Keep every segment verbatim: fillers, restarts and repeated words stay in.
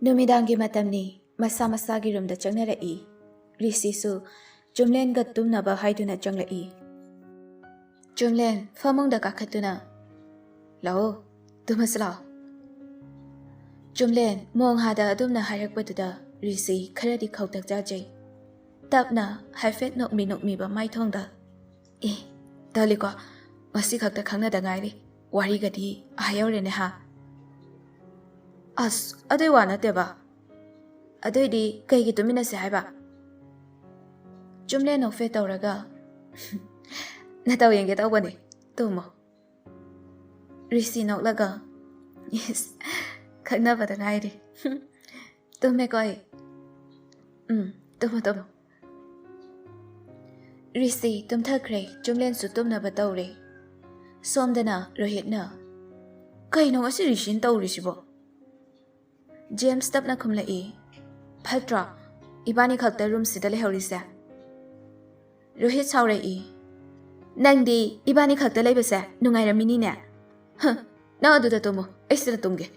ꯅꯨꯃꯤꯗꯥꯡꯒꯤ ꯃꯇꯝꯅꯤ꯫ ꯃꯁꯥ ꯃꯁꯥꯒꯤ ꯔꯨꯝꯗ ꯆꯪꯅꯔꯛꯏ꯫ ꯔꯤꯁꯤꯁꯨ ꯆꯨꯝꯂꯦꯟꯒ ꯇꯨꯝꯅꯕ ꯍꯥꯏꯗꯨꯅ ꯆꯪꯂꯛꯏ꯫ ꯆꯨꯝꯂꯦꯟ ꯐꯃꯨꯡꯗ ꯀꯥꯈꯠꯇꯨꯅ, "ꯂꯥꯛꯑꯣ, ꯇꯨꯝꯃꯁꯤ ꯂꯥꯛꯑꯣ꯫" ꯆꯨꯝꯂꯦꯟ ꯃꯣꯡꯍꯥꯗ ꯑꯗꯨꯝꯅ ꯍꯥꯏꯔꯛꯄꯗꯨꯗ ꯔꯤꯁꯤ ꯈꯔꯗꯤ ꯈꯧꯇꯛ ꯆꯥꯖꯩ꯫ ꯇꯞꯅ ꯍꯥꯏꯐꯦꯠ ꯅꯣꯛꯃꯤ ꯅꯣꯛꯃꯤꯕ ꯃꯥꯏꯊꯣꯡꯗ, "ꯑꯦ, ꯇꯜꯂꯤꯀꯣ, ꯉꯁꯤ ꯈꯛꯇ ꯈꯪꯅꯗ ꯉꯥꯏꯔꯤ, ꯋꯥꯔꯤꯒꯗꯤ ꯑꯥ ꯌꯧꯔꯦꯅꯦ ꯍꯥ?" "ꯑꯁ, ꯑꯗꯨꯏ ꯋꯥ ꯅꯠꯇꯦꯕ꯫ ꯑꯗꯨꯏꯗꯤ ꯀꯩꯒꯤ ꯇꯨꯃꯤꯟꯅꯁꯦ ꯍꯥꯏꯕ?" ꯆꯨꯝꯂꯦꯟ ꯅꯣꯛꯐꯦꯠ ꯇꯧꯔꯒ, "ꯅꯇꯧ ꯌꯦꯡꯒꯦ ꯇꯧꯕꯅꯦ, ꯇꯨꯝꯃꯣ꯫" ꯔꯤꯁꯤ ꯅꯣꯛꯂꯒ, "ꯏꯁ, ꯈꯪꯅꯕꯗ ꯉꯥꯏꯔꯤ꯫ ꯇꯨꯝꯃꯦꯀꯣ ꯑꯩ꯫ ꯎꯝ, ꯇꯨꯝꯃꯣ, ꯇꯨꯝꯃꯣ꯫" ꯔꯤꯁꯤ ꯇꯨꯝꯊꯈ꯭ꯔꯦ, ꯆꯨꯝꯂꯦꯟꯁꯨ ꯇꯨꯝꯅꯕ ꯇꯧꯔꯦ꯫ ꯁꯣꯝꯗꯅ ꯔꯣꯍꯤꯠꯅ, "ꯀꯩꯅꯣ ꯉꯁꯤ ꯔꯤꯁꯤꯅ ꯇꯧꯔꯤꯁꯤꯕꯣ?" ꯖꯦꯝꯁ ꯇꯞꯅ ꯈꯨꯝꯂꯛꯏ, "ꯐꯠꯇ꯭ꯔꯣ ꯏꯕꯥꯅꯤ ꯈꯛꯇ ꯔꯨꯝꯁꯤꯗ ꯂꯩꯍꯧꯔꯤꯁꯦ?" ꯔꯣꯍꯤꯠ ꯁꯥꯎꯔꯛꯏ, "ꯅꯪꯗꯤ ꯏꯕꯥꯅꯤ ꯈꯛꯇ ꯂꯩꯕꯁꯦ ꯅꯨꯡꯉꯥꯏꯔꯝꯃꯤꯅꯤꯅꯦ꯫ ꯍ, ꯅꯪ ꯑꯗꯨꯗ ꯇꯨꯝꯃꯣ, ꯑꯩ ꯁꯤꯗ ꯇꯨꯝꯒꯦ꯫"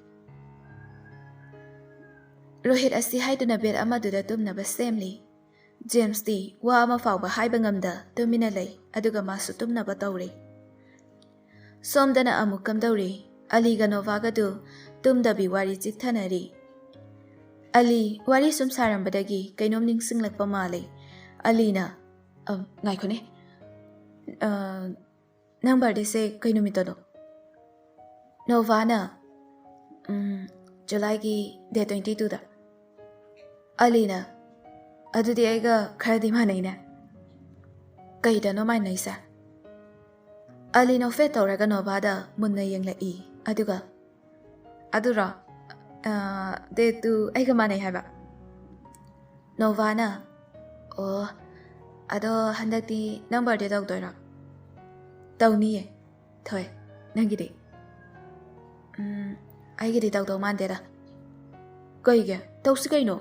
ꯔꯣꯍꯤꯠ ꯑꯁꯤ ꯍꯥꯏꯗꯨꯅ ꯕꯦꯗ ꯑꯃꯗꯨꯗ ꯇꯨꯝꯅꯕ ꯁꯦꯝꯂꯤ꯫ ꯖꯦꯝꯁꯇꯤ ꯋꯥ ꯑꯃ ꯐꯥꯎꯕ ꯍꯥꯏꯕ ꯉꯝꯗ ꯇꯨꯃꯤꯟꯅ ꯂꯩ, ꯑꯗꯨꯒ ꯃꯥꯁꯨ ꯇꯨꯝꯅꯕ ꯇꯧꯔꯤ꯫ ꯁꯣꯝꯗꯅ ꯑꯃꯨꯛ ꯀꯝꯗꯧꯔꯤ? ꯑꯂꯤꯒ ꯅꯣꯚꯥꯒꯗꯨ ꯇꯨꯝꯗꯕꯤ ꯋꯥꯔꯤ ꯆꯤꯛꯊꯅꯔꯤ꯫ ꯑꯂꯤ ꯋꯥꯔꯤ ꯁꯨꯝ ꯁꯥꯔꯝꯕꯗꯒꯤ ꯀꯩꯅꯣꯝ ꯅꯤꯡꯁꯤꯡꯂꯛꯄ ꯃꯥꯜꯂꯦ꯫ ꯑꯂꯤꯅ, "ꯑ, ꯉꯥꯏꯈꯣꯅꯦ꯫ ꯑ, ꯅꯪ ꯕꯥꯔꯗꯦꯁꯦ ꯀꯩ ꯅꯨꯃꯤꯠꯇꯅꯣ?" ꯅꯣꯚꯥꯅ, "ꯎꯝ, ꯖꯨꯂꯥꯏꯒꯤ ꯗꯦꯠ ꯇ꯭ꯋꯦꯟꯇꯤ ꯇꯨꯗ꯫" ꯑꯂꯤꯅ, "ꯑꯗꯨꯗꯤ ꯑꯩꯒ ꯈꯔꯗꯤ ꯃꯥꯟꯅꯩꯅꯦ꯫" "ꯀꯩꯗꯅꯣ ꯃꯥꯟꯅꯩꯁꯦ?" ꯑꯂꯤ ꯅꯣꯛꯐꯦꯠ ꯇꯧꯔꯒ ꯅꯣꯚꯥꯗ ꯃꯨꯟꯅ ꯌꯦꯡꯂꯛꯏ, ꯑꯗꯨꯒ, "ꯑꯗꯨꯔꯣ? ꯑ, ꯗꯦꯠꯇꯨ ꯑꯩꯒ ꯃꯥꯟꯅꯩ ꯍꯥꯏꯕ꯫" ꯅꯣꯚꯥꯅ, "ꯑꯣ, ꯑꯗꯣ ꯍꯟꯗꯛꯇꯤ ꯅꯪ ꯕꯥꯔꯗꯦ ꯇꯧꯗꯣꯏꯔꯣ?" "ꯇꯧꯅꯤꯌꯦ꯫ ꯊꯣꯏ, ꯅꯪꯒꯤꯗꯤ?" "ꯎꯝ, ꯑꯩꯒꯤꯗꯤ ꯇꯧꯗꯧ ꯃꯥꯟꯗꯦꯗ꯫" "ꯀꯩꯒꯤ? ꯇꯧꯁꯤ ꯀꯩꯅꯣ꯫"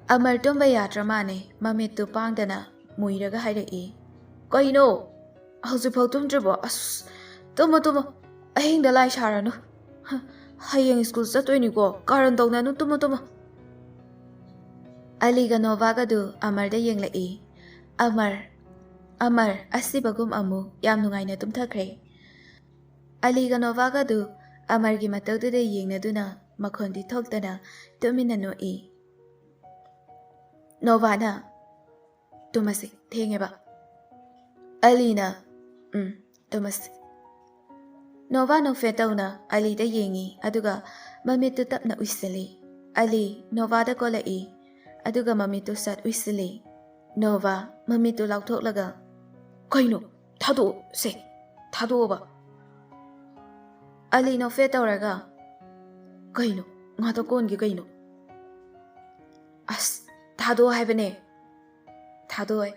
ꯑꯃꯔ ꯇꯨꯝꯕ ꯌꯥꯗ꯭ꯔ ꯃꯥꯅꯦ, ꯃꯃꯤꯠꯇꯨ ꯄꯥꯡꯗꯅ ꯃꯨꯏꯔꯒ ꯍꯥꯏꯔꯛꯏ, "ꯀꯩꯅꯣ? ꯍꯧꯖꯤꯛꯐꯥꯎ ꯇꯨꯝꯗ꯭ꯔꯤꯕꯣ? ꯑꯁ, ꯇꯨꯝꯃꯣ, ꯇꯨꯝꯃꯣ꯫ ꯑꯍꯤꯡꯗ ꯂꯥꯏ ꯁꯥꯔꯅꯨ꯫ ꯍ, ꯍꯌꯦꯡ ꯁ꯭ꯀꯨꯜ ꯆꯠꯇꯣꯏꯅꯤꯀꯣ, ꯀꯥꯔꯟ ꯇꯧꯅꯅꯨ, ꯇꯨꯝꯃꯣ, ꯇꯨꯝꯃꯣ꯫ ꯑꯂꯤꯒ ꯅꯣꯚꯥꯒꯗꯨ ꯑꯃꯔꯗ ꯌꯦꯡꯂꯛꯏ꯫ ꯑꯃꯔ, ꯑꯃꯔ ꯑꯁꯤꯕꯒꯨꯝ ꯑꯃꯨꯛ ꯌꯥꯝ ꯅꯨꯡꯉꯥꯏꯅ ꯇꯨꯝꯊꯈ꯭ꯔꯦ꯫ ꯑꯂꯤꯒ ꯅꯣꯚꯥꯒꯗꯨ ꯑꯃꯔꯒꯤ ꯃꯇꯧꯗꯨꯗ ꯌꯦꯡꯅꯗꯨꯅ ꯃꯈꯣꯟꯗꯤ ꯊꯣꯛꯇꯅ ꯇꯨꯃꯤꯟꯅ ꯅꯣꯛꯏ꯫ ꯅꯣꯚꯥꯅ, "ꯇꯨꯝꯃꯁꯤ, ꯊꯦꯡꯉꯦꯕ꯫" ꯑꯂꯤꯅ, "ꯎꯝ, ꯇꯨꯝꯃꯁꯤ꯫" ꯅꯣꯚꯥ ꯅꯣꯛꯐꯦꯠ ꯇꯧꯅ ꯑꯂꯤꯗ ꯌꯦꯡꯉꯤ, ꯑꯗꯨꯒ ꯃꯃꯤꯠꯇꯨ ꯇꯞꯅ ꯎꯏꯁꯤꯜꯂꯤ꯫ ꯑꯂꯤ ꯅꯣꯚꯥꯗ ꯀꯣꯜꯂꯛꯏ, ꯑꯗꯨꯒ ꯃꯃꯤꯠꯇꯨ ꯁꯠ ꯎꯏꯁꯤꯜꯂꯤ꯫ ꯅꯣꯚꯥ ꯃꯃꯤꯠꯇꯨ ꯂꯥꯎꯊꯣꯛꯂꯒ, "ꯀꯩꯅꯣ? ꯊꯥꯗꯣꯛꯑꯣ, ꯁꯦ, ꯊꯥꯗꯣꯛꯑꯣꯕ꯫" ꯑꯂꯤ ꯅꯣꯛꯐꯦꯠ ꯇꯧꯔꯒ, "ꯀꯩꯅꯣ? ꯉꯥꯗ ꯀꯣꯟꯒꯦ ꯀꯩꯅꯣ?" "ꯑꯁ, ꯊꯥꯗꯣꯛꯑꯣ ꯍꯥꯏꯕꯅꯦ꯫" ꯊꯥꯗꯣꯛꯑꯦ꯫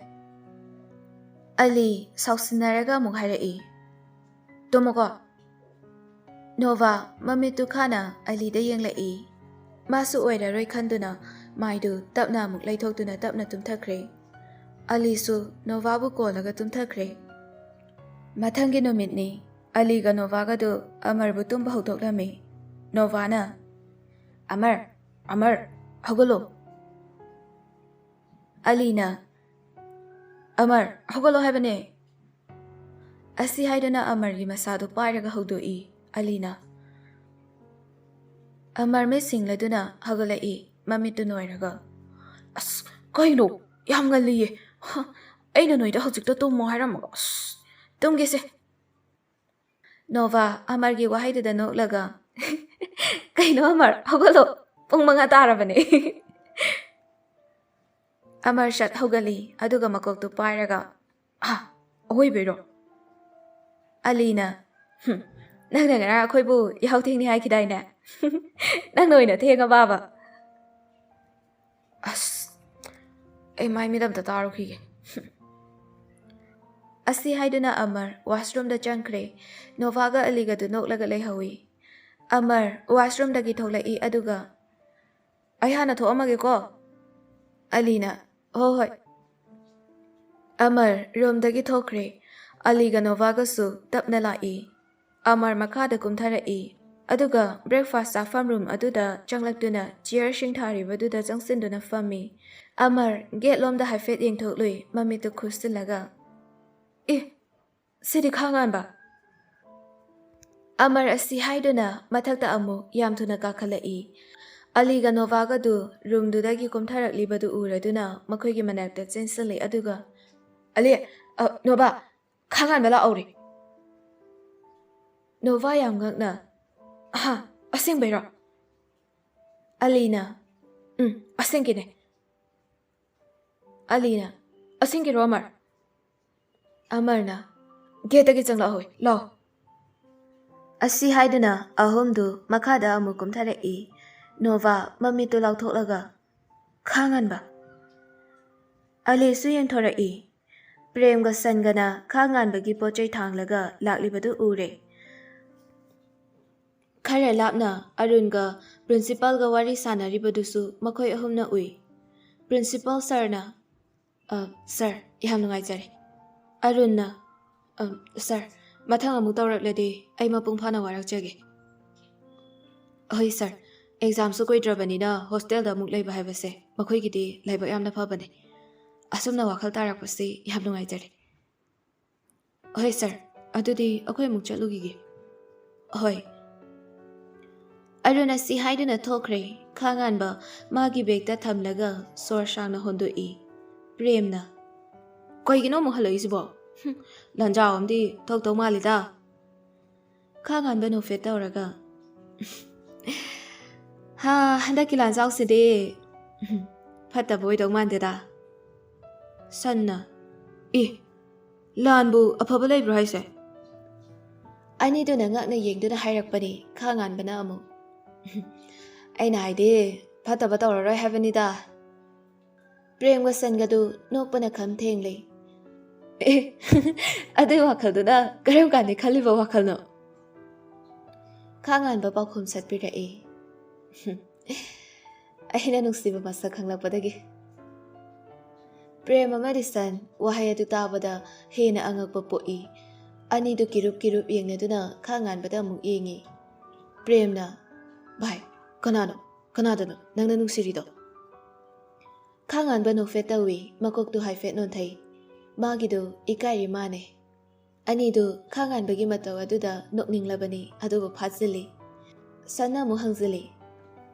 ꯑꯂꯤ ꯁꯥꯎꯁꯤꯟꯅꯔꯒ ꯑꯃꯨꯛ ꯍꯥꯏꯔꯛꯏ, "ꯇꯨꯝꯃꯣꯀꯣ꯫" ꯅꯣꯚꯥ ꯃꯃꯤꯠꯇꯨ ꯈꯥꯅ ꯑꯂꯤꯗ ꯌꯦꯡꯂꯛꯏ꯫ ꯃꯥꯁꯨ ꯑꯣꯏꯔꯔꯣꯏ ꯈꯟꯗꯨꯅ ꯃꯥꯏꯗꯨ ꯇꯞꯅ ꯑꯃꯨꯛ ꯂꯩꯊꯣꯛꯇꯨꯅ ꯇꯞꯅ ꯇꯨꯝꯊꯈ꯭ꯔꯦ꯫ ꯑꯂꯤꯁꯨ ꯅꯣꯚꯥꯕꯨ ꯀꯣꯜꯂꯒ ꯇꯨꯝꯊꯈ꯭ꯔꯦ꯫ ꯃꯊꯪꯒꯤ ꯅꯨꯃꯤꯠꯅꯤ꯫ ꯑꯂꯤꯒ ꯅꯣꯚꯥꯒꯗꯨ ꯑꯃꯔꯕꯨ ꯇꯨꯝꯕ ꯍꯧꯗꯣꯛꯂꯝꯃꯤ꯫ ꯅꯣꯚꯥꯅ, "ꯑꯃꯔ, ꯑꯃꯔ, ꯍꯧꯒꯠꯂꯣ꯫" ꯑꯂꯤꯅ, "ꯑꯃꯔ, ꯍꯧꯒꯠꯂꯣ ꯍꯥꯏꯕꯅꯦ꯫" ꯑꯁꯤ ꯍꯥꯏꯗꯨꯅ ꯑꯃꯔꯒꯤ ꯃꯁꯥꯗꯨ ꯄꯥꯏꯔꯒ ꯍꯧꯗꯣꯛꯏ꯫ ꯑꯂꯤꯅ, ꯑꯃꯔ ꯃꯤꯠ ꯁꯤꯡꯂꯗꯨꯅ ꯍꯧꯒꯠꯂꯛꯏ, ꯃꯃꯤꯠꯇꯨ ꯅꯣꯏꯔꯒ꯫ "ꯑꯁ, ꯀꯩꯅꯣ? ꯌꯥꯝ ꯉꯜꯂꯤꯌꯦ꯫ ꯍ, ꯑꯩꯅ ꯅꯣꯏꯗ ꯍꯧꯖꯤꯛꯇ ꯇꯨꯝꯃꯣ ꯍꯥꯏꯔꯝꯃꯒ꯫ ꯑꯁ, ꯇꯨꯝꯒꯦꯁꯦ꯫" ꯅꯣꯚꯥ ꯑꯃꯔꯒꯤ ꯋꯥꯍꯩꯗꯨꯗ ꯅꯣꯛꯂꯒ, "ꯀꯩꯅꯣ ꯑꯃꯔ, ꯍꯧꯒꯠꯂꯣ, ꯄꯨꯡ ꯃꯉꯥ ꯇꯥꯔꯕꯅꯦ꯫" ꯑꯃꯔ ꯁꯠ ꯍꯧꯒꯠꯂꯤ, ꯑꯗꯨꯒ ꯃꯀꯣꯛꯇꯨ ꯄꯥꯏꯔꯒ, "ꯑꯥ, ꯑꯋꯣꯏꯕꯩꯔꯣ?" ꯑꯂꯤꯅ, "ꯍꯨꯝ, ꯅꯪꯅ ꯉꯔꯥꯡ ꯑꯩꯈꯣꯏꯕꯨ ꯌꯥꯍꯧ ꯊꯦꯡꯅꯤ ꯍꯥꯏꯈꯤꯗꯥꯏꯅꯦ? ꯅꯪꯅ ꯑꯣꯏꯅ ꯊꯦꯡꯉꯕꯥꯕ?" "ꯑꯁ, ꯑꯩ ꯃꯥꯏ ꯃꯤꯠ ꯑꯝꯇ ꯇꯥꯔꯨꯈꯤꯒꯦ꯫" ꯑꯁꯤ ꯍꯥꯏꯗꯨꯅ ꯑꯃꯔ ꯋꯥꯁꯔꯨꯝꯗ ꯆꯪꯈ꯭ꯔꯦ꯫ ꯅꯣꯚꯥꯒ ꯑꯂꯤꯒꯗꯨ ꯅꯣꯛꯂꯒ ꯂꯩꯍꯧꯏ꯫ ꯑꯃꯔ ꯋꯥꯁꯔꯨꯝꯗꯒꯤ ꯊꯣꯛꯂꯛꯏ, ꯑꯗꯨꯒ, "ꯑꯩ ꯍꯥꯟꯅ ꯊꯣꯛꯑꯝꯃꯒꯦꯀꯣ꯫" ꯑꯂꯤꯅ, "ꯍꯣ ꯍꯣꯏ꯫" ꯑꯃꯔ ꯔꯨꯝꯗꯒꯤ ꯊꯣꯛꯈ꯭ꯔꯦ꯫ ꯑꯂꯤꯒ ꯅꯣꯚꯥꯒꯁꯨ ꯇꯞꯅ ꯂꯥꯛꯏ꯫ ꯑꯃꯔ ꯃꯈꯥꯗ ꯀꯨꯝꯊꯔꯛꯏ꯫ ꯑꯗꯨꯒ breakfast ꯆꯥꯐꯝ room ꯑꯗꯨꯗ ꯆꯪꯂꯛꯇꯨꯅ chairꯁꯤꯡ ꯊꯥꯔꯤꯕꯗꯨꯗ ꯆꯪꯁꯤꯟꯗꯨꯅ ꯐꯝꯃꯤ꯫ ꯑꯃꯔ gate ꯂꯣꯝꯗ ꯍꯥꯏꯐꯦꯠ ꯌꯦꯡꯊꯣꯛꯂꯨꯏ, ꯃꯃꯤꯠꯇꯨ ꯈꯨꯁꯤꯜꯂꯒ꯫ "ꯑꯦ, ꯁꯤꯗꯤ ꯈꯥꯉꯥꯟꯕ!" ꯑꯃꯔ ꯑꯁꯤ ꯍꯥꯏꯗꯨꯅ ꯃꯊꯛꯇ ꯑꯃꯨꯛ ꯌꯥꯝ ꯊꯨꯅ ꯀꯥꯈꯠꯂꯛꯏ꯫ ꯑꯂꯤꯒ ꯅꯣꯚꯥꯒꯗꯨ roomꯗꯨꯗꯒꯤ ꯀꯨꯝꯊꯔꯛꯂꯤꯕꯗꯨ ꯎꯔꯗꯨꯅ ꯃꯈꯣꯏꯒꯤ ꯃꯅꯥꯛꯇ ꯆꯦꯟꯁꯤꯜꯂꯤ, ꯑꯗꯨꯒ, "ꯑꯂꯤ, ꯑ, ꯅꯣꯚꯥ, ꯈꯥꯉꯥꯟꯕ ꯂꯥꯛꯍꯧꯔꯦ!" ꯅꯣꯚꯥ ꯌꯥꯝ ꯉꯛꯅ, "ꯑꯍꯥ, ꯑꯁꯦꯡꯕꯩꯔꯣ?" ꯑꯂꯤꯅ, "ꯎꯝ, ꯑꯁꯦꯡꯀꯤꯅꯦ꯫" ꯑꯂꯤꯅ, "ꯑꯁꯦꯡꯀꯤꯔꯣ, ꯑꯃꯔ?" ꯑꯃꯔꯅ, "Gateꯇꯒꯤ ꯆꯪꯂꯛꯍꯧꯋꯤ, ꯂꯥꯎ꯫" ꯑꯁꯤ ꯍꯥꯏꯗꯨꯅ ꯑꯍꯨꯝꯗꯨ ꯃꯈꯥꯗ ꯑꯃꯨꯛ ꯀꯨꯝꯊꯔꯛꯏ꯫ ꯅꯣꯚꯥ ꯃꯃꯤꯠꯇꯨ ꯂꯥꯎꯊꯣꯛꯂꯒ, "ꯈꯥꯉꯥꯟꯕ!" ꯑꯂꯤꯁꯨ ꯌꯦꯡꯊꯣꯔꯛꯏ꯫ ꯄ꯭ꯔꯦꯝꯒ ꯁꯟꯒꯅ ꯈꯥꯉꯥꯟꯕꯒꯤ ꯄꯣꯠ ꯆꯩ ꯊꯥꯡꯂꯒ ꯂꯥꯛꯂꯤꯕꯗꯨ ꯎꯔꯦ꯫ ꯈꯔ ꯂꯥꯞꯅ ꯑꯔꯨꯟꯒ principalꯒ ꯋꯥꯔꯤ ꯁꯥꯟꯅꯔꯤꯕꯗꯨꯁꯨ ꯃꯈꯣꯏ ꯑꯍꯨꯝꯅ ꯎꯏ꯫ Principal sirꯅ, "ꯑ, sir, ꯌꯥꯝ ꯅꯨꯡꯉꯥꯏꯖꯔꯦ꯫" ꯑꯔꯨꯟꯅ, "ꯑ, sir, ꯃꯊꯪ ꯑꯃꯨꯛ ꯇꯧꯔꯛꯂꯗꯤ ꯑꯩ ꯃꯄꯨꯡ ꯐꯥꯅ ꯋꯥꯔꯛꯆꯒꯦ꯫" "ꯍꯣꯏ sir, examꯁꯨ ꯀꯨꯏꯗ꯭ꯔꯕꯅꯤꯅ hostelꯗ ꯑꯃꯨꯛ ꯂꯩꯕ ꯍꯥꯏꯕꯁꯦ ꯃꯈꯣꯏꯒꯤꯗꯤ ꯂꯥꯏꯕꯛ ꯌꯥꯝꯅ ꯐꯕꯅꯦ꯫ ꯑꯁꯨꯝꯅ ꯋꯥꯈꯜ ꯇꯥꯔꯛꯄꯁꯤ ꯌꯥꯝ ꯅꯨꯡꯉꯥꯏꯖꯔꯦ꯫" "ꯍꯣꯏ sir, ꯑꯗꯨꯗꯤ ꯑꯩꯈꯣꯏ ꯑꯃꯨꯛ ꯆꯠꯂꯨꯈꯤꯒꯦ꯫" "ꯍꯣꯏ꯫" ꯑꯔꯨꯟ ꯑꯁꯤ ꯍꯥꯏꯗꯨꯅ ꯊꯣꯛꯈ꯭ꯔꯦ꯫ ꯈꯥꯉꯥꯟꯕ ꯃꯥꯒꯤ bagꯇ ꯊꯝꯂꯒ ꯁꯣꯔ ꯁꯥꯡꯅ ꯍꯣꯟꯗꯣꯛꯏ꯫ ꯄ꯭ꯔꯦꯝꯅ, "ꯀꯩꯒꯤꯅꯣ ꯑꯃꯨꯛ ꯍꯜꯂꯛꯏꯁꯤꯕꯣ? ꯍꯨꯝ, ꯂꯥꯟꯖꯥꯎ ꯑꯃꯗꯤ ꯊꯣꯛꯇꯧ ꯃꯥꯜꯂꯤꯗ꯫" ꯈꯥꯉꯥꯟꯕ ꯅꯣꯛꯐꯦꯠ ꯇꯧꯔꯒ, "ꯍꯥ, ꯍꯟꯗꯛꯀꯤ ꯂꯥꯟꯖꯥꯎꯁꯤꯗꯤ ꯐꯠꯇꯕ ꯑꯣꯏꯗꯧ ꯃꯥꯟꯗꯦꯗ꯫" ꯁꯟꯅ, "ꯑꯦ, ꯂꯥꯟꯕꯨ ꯑꯐꯕ ꯂꯩꯕ꯭ꯔꯣ ꯍꯥꯏꯁꯦ?" ꯑꯅꯤꯗꯨꯅ ꯉꯛꯅ ꯌꯦꯡꯗꯨꯅ ꯍꯥꯏꯔꯛꯄꯅꯤ꯫ ꯈꯥꯉꯥꯟꯕꯅ ꯑꯃꯨꯛ, "ꯑꯩꯅ ꯍꯥꯏꯗꯤ ꯐꯠꯇꯕ ꯇꯧꯔꯔꯣꯏ ꯍꯥꯏꯕꯅꯤꯗ꯫" ꯄ꯭ꯔꯦꯝꯒ ꯁꯟꯒꯗꯨ ꯅꯣꯛꯄꯅ ꯈꯝ ꯊꯦꯡꯂꯦ꯫ "ꯑꯦ, ꯑꯗꯨꯏ ꯋꯥꯈꯜꯗꯨꯅ ꯀꯔꯝ ꯀꯥꯟꯗ ꯈꯜꯂꯤꯕ ꯋꯥꯈꯜꯅꯣ?" ꯈꯥꯉꯥꯟꯕ ꯄꯥꯎꯈꯨꯝ ꯁꯠꯄꯤꯔꯛꯏ꯫ "ꯑꯩꯅ ꯅꯨꯡꯁꯤꯕ ꯃꯁꯛ ꯈꯪꯂꯛꯄꯗꯒꯤ꯫" ꯄ꯭ꯔꯦꯝ ꯑꯃꯗꯤ ꯁꯟ ꯋꯥꯍꯩ ꯑꯗꯨ ꯇꯥꯕꯗ ꯍꯦꯟꯅ ꯑꯉꯛꯄ ꯄꯣꯛꯏ꯫ ꯑꯅꯤꯗꯨ ꯀꯤꯔꯨꯞ ꯀꯤꯔꯨꯞ ꯌꯦꯡꯅꯗꯨꯅ ꯈꯥꯉꯥꯟꯕꯗ ꯑꯃꯨꯛ ꯌꯦꯡꯉꯤ꯫ ꯄ꯭ꯔꯦꯝꯅ, "ꯚꯥꯏ, ꯀꯅꯥꯅꯣ? ꯀꯅꯥꯗꯅꯣ ꯅꯪꯅ ꯅꯨꯡꯁꯤꯔꯤꯗꯣ?" ꯈꯥꯉꯥꯟꯕ ꯅꯣꯛꯐꯦꯠ ꯇꯧꯏ, ꯃꯀꯣꯛꯇꯨ ꯍꯥꯏꯐꯦꯠ ꯅꯣꯟꯊꯩ꯫ ꯃꯥꯒꯤꯗꯨ ꯏꯀꯥꯏꯔꯤ ꯃꯥꯅꯦ꯫ ꯑꯅꯤꯗꯨ ꯈꯥꯉꯥꯟꯕꯒꯤ ꯃꯇꯧ ꯑꯗꯨꯗ ꯅꯣꯛꯅꯤꯡꯂꯕꯅꯤ, ꯑꯗꯨꯕꯨ ꯐꯥꯖꯤꯜꯂꯤ꯫ ꯁꯟꯅ ꯑꯃꯨꯛ ꯍꯪꯖꯤꯜꯂꯤ,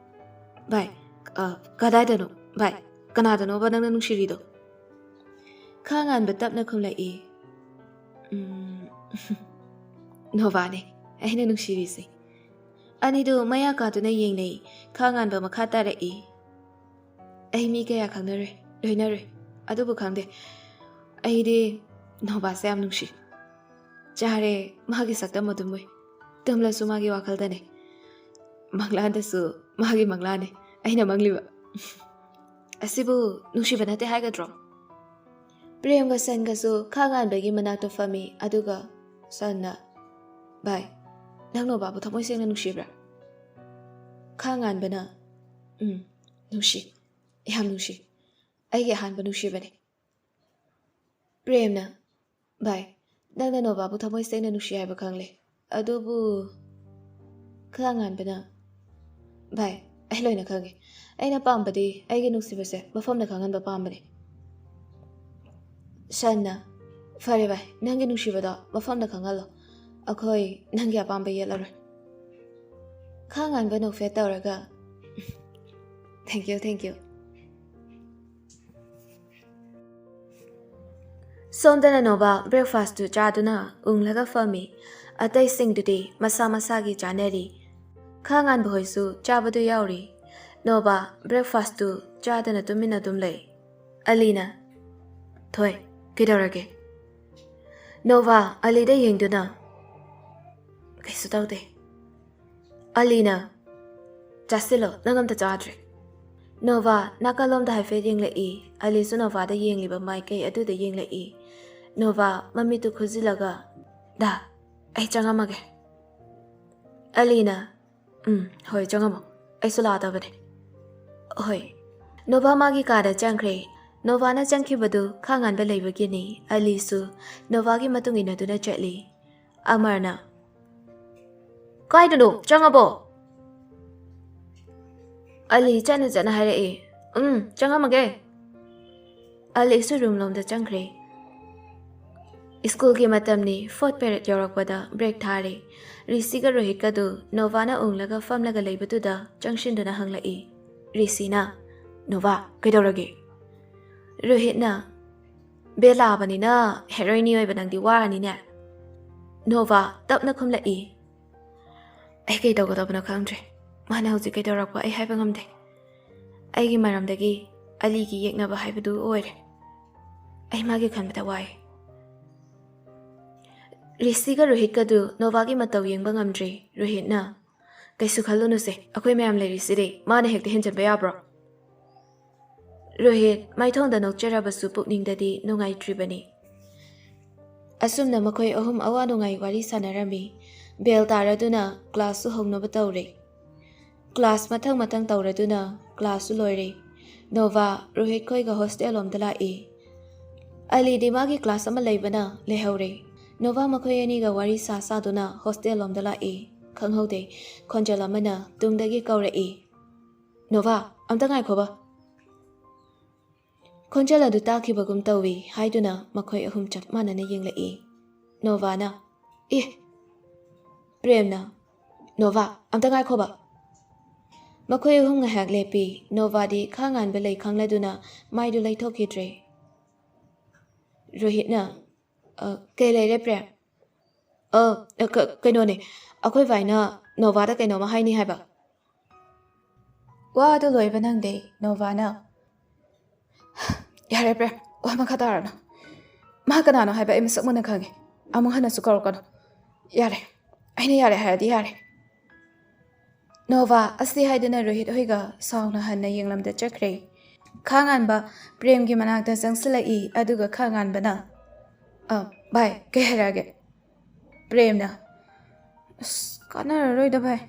"ꯚꯥꯏ, ꯑ, ꯀꯗꯥꯏꯗꯅꯣ? ꯚꯥꯏ, ꯀꯅꯥꯗꯅꯣꯕ ꯅꯪꯅ ꯅꯨꯡꯁꯤꯔꯤꯗꯣ?" ꯈꯥꯉꯥꯟꯕ ꯇꯞꯅ ꯈꯨꯝꯂꯛꯏ, "ꯎꯝ, ꯅꯣꯕꯥꯅꯦ ꯑꯩꯅ ꯅꯨꯡꯁꯤꯔꯤꯁꯦ꯫" ꯑꯅꯤꯗꯨ ꯃꯌꯥ ꯀꯥꯗꯨꯅ ꯌꯦꯡꯅꯩ꯫ ꯈꯥꯉꯥꯟꯕ ꯃꯈꯥ ꯇꯥꯔꯛꯏ, "ꯑꯩ ꯃꯤ ꯀꯌꯥ ꯈꯪꯅꯔꯦ, ꯂꯣꯏꯅꯔꯦ, ꯑꯗꯨꯕꯨ ꯈꯪꯗꯦ, ꯑꯩꯗꯤ ꯅꯣꯕꯥꯁꯦ ꯌꯥꯝ ꯅꯨꯡꯁꯤ꯫ ꯆꯥꯔꯦ, ꯃꯥꯒꯤ ꯁꯛꯇꯝ ꯑꯗꯨꯝ ꯎꯏ꯫ ꯇꯨꯝꯂꯁꯨ ꯃꯥꯒꯤ ꯋꯥꯈꯜꯗꯅꯦ꯫ ꯃꯪꯂꯥꯟꯗꯁꯨ ꯃꯥꯒꯤ ꯃꯪꯂꯥꯟꯅꯦ ꯑꯩꯅ ꯃꯪꯂꯤꯕ꯫ ꯑꯁꯤꯕꯨ ꯅꯨꯡꯁꯤꯕ ꯅꯠꯇꯦ ꯍꯥꯏꯒꯗ꯭ꯔꯣ?" ꯄ꯭ꯔꯦꯝꯒ ꯁꯟꯒꯁꯨ ꯈꯥꯉꯥꯟꯕꯒꯤ ꯃꯅꯥꯛꯇ ꯐꯝꯃꯤ꯫ ꯑꯗꯨꯒ ꯁꯟꯅ, "ꯚꯥꯏ, ꯅꯪ ꯅꯣꯕꯥꯕꯨ ꯊꯃꯣꯏ ꯁꯦꯡꯅ ꯅꯨꯡꯁꯤꯕ꯭ꯔꯥ?" ꯈꯥꯉꯥꯟꯕꯅ, "ꯎꯝ, ꯅꯨꯡꯁꯤ, ꯌꯥꯝ ꯅꯨꯡꯁꯤ꯫ ꯑꯩꯒꯤ ꯑꯍꯥꯟꯕ ꯅꯨꯡꯁꯤꯕꯅꯤ꯫" ꯄ꯭ꯔꯦꯝꯅ, "ꯚꯥꯏ, ꯅꯪꯅ ꯅꯣꯕꯥꯕꯨ ꯊꯃꯣꯏ ꯁꯦꯡꯅ ꯅꯨꯡꯁꯤ ꯍꯥꯏꯕ ꯈꯪꯂꯦ꯫ ꯑꯗꯨꯕꯨ," ꯈꯥꯉꯥꯟꯕꯅ, "ꯚꯥꯏ, ꯑꯩ ꯂꯣꯏꯅ ꯈꯪꯉꯦ꯫ ꯑꯩꯅ ꯄꯥꯝꯕꯗꯤ ꯑꯩꯒꯤ ꯅꯨꯡꯁꯤꯕꯁꯦ ꯃꯐꯝꯗ ꯈꯪꯍꯟꯕ ꯄꯥꯝꯕꯅꯦ꯫" ꯁꯟꯅ, "ꯐꯔꯦ ꯚꯥꯏ, ꯅꯪꯒꯤ ꯅꯨꯡꯁꯤꯕꯗꯣ ꯃꯐꯝꯗ ꯈꯪꯍꯜꯂꯣ꯫ ꯑꯩꯈꯣꯏ ꯅꯪꯒꯤ ꯑꯄꯥꯝꯕ ꯌꯦꯠꯂꯔꯣꯏ꯫" ꯈꯥꯉꯥꯟꯕ ꯅꯣꯛꯐꯦꯠ ꯇꯧꯔꯒ, "Thank you, thank you." ꯁꯣꯝꯗꯅ ꯅꯣꯕꯥ breakfastꯇꯨ ꯆꯥꯗꯨꯅ ꯎꯪꯂꯒ ꯐꯝꯃꯤ꯫ ꯑꯇꯩꯁꯤꯡꯗꯨꯗꯤ ꯃꯁꯥ ꯃꯁꯥꯒꯤ ꯆꯥꯅꯔꯤ꯫ ꯈꯥꯉꯥꯟꯕ ꯍꯣꯏꯁꯨ ꯆꯥꯕꯗꯨ ꯌꯥꯎꯔꯤ꯫ ꯅꯣꯕꯥ breakfastꯇꯨ ꯆꯥꯗꯅ ꯇꯨꯃꯤꯟꯅ ꯑꯗꯨꯝ ꯂꯩ꯫ ꯑꯂꯤꯅ, "ꯊꯣꯏ, ꯀꯩꯗꯧꯔꯒꯦ?" ꯅꯣꯕꯥ ꯑꯂꯤꯗ ꯌꯦꯡꯗꯨꯅ, "ꯀꯩꯁꯨ ꯇꯧꯗꯦ꯫" ꯑꯂꯤꯅ, "ꯆꯥꯁꯤꯜꯂꯣ, ꯅꯪ ꯑꯝꯇ ꯆꯥꯗ꯭ꯔꯤ꯫" ꯅꯣꯕꯥ ꯅꯥꯀꯜꯂꯣꯝꯗ ꯍꯥꯏꯐꯦꯠ ꯌꯦꯡꯂꯛꯏ꯫ ꯑꯂꯤꯁꯨ ꯅꯣꯕꯥꯗ ꯌꯦꯡꯂꯤꯕ ꯃꯥꯏꯀꯩ ꯑꯗꯨꯗ ꯌꯦꯡꯂꯛꯏ꯫ ꯅꯣꯕꯥ ꯃꯃꯤꯠꯇꯨ ꯈꯨꯖꯤꯜꯂꯒ, "ꯗꯥ, ꯑꯩ ꯆꯪꯉꯝꯃꯒꯦ꯫" ꯑꯂꯤꯅ, "ꯎꯝ, ꯍꯣꯏ, ꯆꯪꯉꯝꯃꯣ꯫ ꯑꯩꯁꯨ ꯂꯥꯛꯑꯗꯕꯅꯦ꯫" "ꯍꯣꯏ꯫" ꯅꯣꯕꯥ ꯃꯥꯒꯤ ꯀꯥꯗ ꯆꯪꯈ꯭ꯔꯦ꯫ ꯅꯣꯕꯥꯅ ꯆꯪꯈꯤꯕꯗꯨ ꯈꯥꯉꯥꯟꯕ ꯂꯩꯕꯒꯤꯅꯤ꯫ ꯑꯂꯤꯁꯨ ꯅꯣꯕꯥꯒꯤ ꯃꯇꯨꯡ ꯏꯟꯅꯗꯨꯅ ꯆꯠꯂꯤ꯫ ꯑꯃꯔꯅ, "ꯀꯥꯏꯗꯅꯣ? ꯆꯪꯉꯕꯣ?" ꯑꯂꯤ ꯆꯠꯅ ꯆꯠꯅ ꯍꯥꯏꯔꯛꯏ꯫ "ꯎꯝ, ꯆꯪꯉꯝꯃꯒꯦ꯫" ꯑꯂꯤꯁꯨ ꯔꯨꯝ ꯂꯣꯝꯗ ꯆꯪꯈ꯭ꯔꯦ꯫ ꯁ꯭ꯀꯨꯜꯒꯤ ꯃꯇꯝꯅꯤ, ꯐꯣꯔꯠ ꯄꯦꯔꯦꯗ ꯌꯧꯔꯛꯄꯗ ꯕ꯭ꯔꯦꯛ ꯊꯥꯔꯦ꯫ ꯔꯤꯁꯤꯒ ꯔꯣꯍꯤꯠꯀꯗꯨ ꯅꯣꯚꯥꯅ ꯎꯪꯂꯒ ꯐꯝꯂꯒ ꯂꯩꯕꯗꯨꯗ ꯆꯪꯁꯤꯟꯗꯨꯅ ꯍꯪꯂꯛꯏ꯫ ꯔꯤꯁꯤꯅ, "ꯅꯣꯚꯥ, ꯀꯩꯗꯧꯔꯒꯦ?" ꯔꯣꯍꯤꯠꯅ, "ꯕꯦꯜ ꯂꯥꯛꯑꯕꯅꯤꯅ ꯍꯦꯔꯣꯏꯅꯤ ꯑꯣꯏꯕ ꯅꯪꯗꯤ ꯋꯥꯔꯅꯤꯅꯦ꯫" ꯅꯣꯚꯥ ꯇꯞꯅ ꯈꯨꯝꯂꯛꯏ꯫ "ꯑꯩ ꯀꯩ ꯇꯧꯒꯗꯕꯅꯣ ꯈꯪꯗ꯭ꯔꯦ꯫ ꯃꯥꯅ ꯍꯧꯖꯤꯛ ꯀꯩꯗꯧꯔꯛꯄ ꯑꯩ ꯍꯥꯏꯕ ꯉꯝꯗꯦ꯫ ꯑꯩꯒꯤ ꯃꯔꯝꯗꯒꯤ ꯑꯂꯤꯒꯤ ꯌꯦꯛꯅꯕ ꯍꯥꯏꯕꯗꯨ ꯑꯣꯏꯔꯦ꯫ ꯑꯩ ꯃꯥꯒꯤ ꯈꯟꯕꯗ ꯋꯥꯏ꯫" ꯔꯤꯁꯤꯒ ꯔꯣꯍꯤꯠꯀꯗꯨ ꯅꯣꯚꯥꯒꯤ ꯃꯇꯧ ꯌꯦꯡꯕ ꯉꯝꯗ꯭ꯔꯦ꯫ ꯔꯣꯍꯤꯠꯅ, "ꯀꯩꯁꯨ ꯈꯜꯂꯨꯅꯨꯁꯦ, ꯑꯩꯈꯣꯏ ꯃꯌꯥꯝ ꯂꯩꯔꯤꯁꯤꯗꯤ, ꯃꯥꯅ ꯍꯦꯛꯇ ꯍꯦꯟꯖꯟꯕ ꯌꯥꯕ꯭ꯔꯣ?" ꯔꯣꯍꯤꯠ ꯃꯥꯏꯊꯣꯡꯗ ꯅꯣꯛꯆꯔꯕꯁꯨ ꯄꯨꯛꯅꯤꯡꯗꯗꯤ ꯅꯨꯡꯉꯥꯏꯇ꯭ꯔꯤꯕꯅꯤ꯫ ꯑꯁꯨꯝꯅ ꯃꯈꯣꯏ ꯑꯍꯨꯝ ꯑꯋꯥ ꯅꯨꯡꯉꯥꯏ ꯋꯥꯔꯤ ꯁꯥꯟꯅꯔꯝꯃꯤ꯫ ꯕꯦꯜ ꯇꯥꯔꯗꯨꯅ ꯀ꯭ꯂꯥꯁꯁꯨ ꯍꯧꯅꯕ ꯇꯧꯔꯦ꯫ ꯀ꯭ꯂꯥꯁ ꯃꯊꯪ ꯃꯊꯪ ꯇꯧꯔꯗꯨꯅ ꯀ꯭ꯂꯥꯁꯁꯨ ꯂꯣꯏꯔꯦ꯫ ꯅꯣꯚꯥ ꯔꯣꯍꯤꯠ ꯈꯣꯏꯒ ꯍꯣꯁꯇꯦꯜ ꯂꯣꯝꯗ ꯂꯥꯛꯏ꯫ ꯑꯂꯤꯗꯤ ꯃꯥꯒꯤ ꯀ꯭ꯂꯥꯁ ꯑꯃ ꯂꯩꯕꯅ ꯂꯩꯍꯧꯔꯦ꯫ ꯅꯣꯚꯥ ꯃꯈꯣꯏ ꯑꯅꯤꯒ ꯋꯥꯔꯤ ꯁꯥ ꯁꯥꯗꯨꯅ ꯍꯣꯁꯇꯦꯜ ꯂꯣꯝꯗ ꯂꯥꯛꯏ꯫ ꯈꯪꯍꯧꯗꯦ, ꯈꯣꯟꯖꯦꯜ ꯑꯃꯅ ꯇꯨꯡꯗꯒꯤ ꯀꯧꯔꯛꯏ, "ꯅꯣꯚꯥ, ꯑꯝꯇ ꯉꯥꯏꯈꯣꯕ꯫" ꯈꯣꯟꯖꯦꯜ ꯑꯗꯨ ꯇꯥꯈꯤꯕꯒꯨꯝ ꯇꯧꯏ ꯍꯥꯏꯗꯨꯅ ꯃꯈꯣꯏ ꯑꯍꯨꯝ ꯆꯞ ꯃꯥꯟꯅꯅ ꯌꯦꯡꯂꯛꯏ꯫ ꯅꯣꯚꯥꯅ, "ꯑꯦ!" ꯄ꯭ꯔꯦꯝꯅ, "ꯅꯣꯚꯥ, ꯑꯝꯇ ꯉꯥꯏꯈꯣꯕ꯫" ꯃꯈꯣꯏ ꯑꯍꯨꯝ ꯉꯥꯏꯍꯥꯛ ꯂꯦꯞꯄꯤ꯫ ꯅꯣꯚꯥꯗꯤ ꯈꯥ ꯉꯥꯟꯕ ꯂꯩ ꯈꯪꯂꯗꯨꯅ ꯃꯥꯏꯗꯨ ꯂꯩꯊꯣꯛꯈꯤꯗ꯭ꯔꯦ꯫ ꯔꯣꯍꯤꯠꯅ, "ꯑ, ꯀꯩ ꯂꯩꯔꯦ ꯄ꯭ꯔꯦꯝ?" "ꯑ, ꯑ, ꯀ-, ꯀꯩꯅꯣꯅꯦ, ꯑꯩꯈꯣꯏ ꯚꯥꯏꯅ ꯅꯣꯚꯥꯗ ꯀꯩꯅꯣꯝꯃ ꯍꯥꯏꯅꯤ ꯍꯥꯏꯕ꯫" ꯋꯥꯗꯨ ꯂꯣꯏꯕ ꯅꯪꯗꯦ꯫ ꯅꯣꯚꯥꯅ, "ꯌꯥꯔꯦ ꯄ꯭ꯔꯦꯝ, ꯋꯥ ꯃꯈꯥ ꯇꯥꯔꯅꯨ꯫ ꯃꯥ ꯀꯅꯥꯅꯣ ꯍꯥꯏꯕ ꯑꯩ ꯃꯁꯛ ꯃꯨꯟꯅ ꯈꯪꯉꯦ꯫ ꯑꯃꯨꯛ ꯍꯟꯅꯁꯨ ꯀꯧꯔꯛꯀꯅꯨ꯫ ꯌꯥꯔꯦ, ꯑꯩꯅ ꯌꯥꯔꯦ ꯍꯥꯏꯔꯗꯤ ꯌꯥꯔꯦ꯫" ꯅꯣꯚꯥ ꯑꯁꯤ ꯍꯥꯏꯗꯨꯅ ꯔꯣꯍꯤꯠ ꯍꯣꯏꯒ ꯁꯥꯎꯅ ꯍꯟꯅ ꯌꯦꯡꯂꯝꯗ ꯆꯠꯈ꯭ꯔꯦ꯫ ꯈꯥ ꯉꯥꯟꯕ ꯄ꯭ꯔꯦꯝꯒꯤ ꯃꯅꯥꯛꯇ ꯆꯪꯁꯤꯜꯂꯛꯏ, ꯑꯗꯨꯒ ꯈꯥ ꯉꯥꯟꯕꯅ, "ꯑ, ꯚꯥꯏ, ꯀꯩ ꯍꯥꯏꯔꯛꯑꯒꯦ?" ꯄ꯭ꯔꯦꯝꯅ, "ꯑꯁ, ꯀꯥꯟꯅꯔꯔꯣꯏꯗ ꯚꯥꯏ꯫"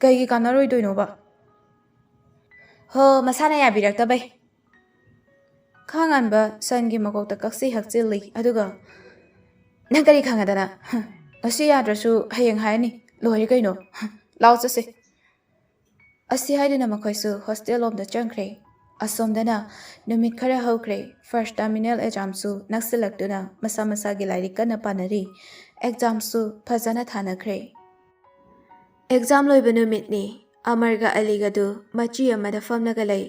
"ꯀꯩꯒꯤ ꯀꯥꯟꯅꯔꯣꯏꯗꯣꯏꯅꯣꯕ?" "ꯍꯣ, ꯃꯁꯥꯅ ꯌꯥꯕꯤꯔꯛꯇꯕꯩ꯫" ꯈꯥ ꯉꯥꯟꯕ ꯁꯟꯒꯤ ꯃꯀꯣꯛꯇ ꯀꯛꯁꯤ ꯍꯛꯆꯤꯜꯂꯤ, ꯑꯗꯨꯒ, "ꯅꯪ ꯀꯔꯤ ꯈꯪꯉꯗꯅ? ꯍ, ꯉꯁꯤ ꯌꯥꯗ꯭ꯔꯁꯨ ꯍꯌꯦꯡ ꯍꯥꯏꯔꯅꯤ꯫ ꯂꯣꯏꯔꯦ ꯀꯩꯅꯣ꯫ ꯂꯥꯎ ꯆꯠꯁꯦ꯫ ꯑꯁꯤ ꯍꯥꯏꯗꯨꯅ ꯃꯈꯣꯏꯁꯨ ꯍꯣꯁꯇꯦꯜ ꯂꯣꯝꯗ ꯆꯪꯈ꯭ꯔꯦ꯫ ꯑꯁꯣꯝꯗꯅ ꯅꯨꯃꯤꯠ ꯈꯔ ꯍꯧꯈ꯭ꯔꯦ꯫ ꯐꯥꯔꯁ ꯇꯔꯃꯤꯅꯦꯜ ꯑꯦꯛꯖꯥꯝꯁꯨ ꯅꯛꯁꯤꯜꯂꯛꯇꯨꯅ ꯃꯁꯥ ꯃꯁꯥꯒꯤ ꯂꯥꯏꯔꯤꯛ ꯀꯟꯅ ꯄꯥꯅꯔꯤ꯫ ꯑꯦꯛꯖꯥꯝꯁꯨ ꯐꯖꯅ ꯊꯥꯅꯈ꯭ꯔꯦ꯫ ꯑꯦꯛꯖꯥꯝ ꯂꯣꯏꯕ ꯅꯨꯃꯤꯠꯅꯤ꯫ ꯑꯃꯔꯒ ꯑꯂꯤꯒꯗꯨ ꯃꯆꯤ ꯑꯃꯗ ꯐꯝꯂꯒ ꯂꯩ꯫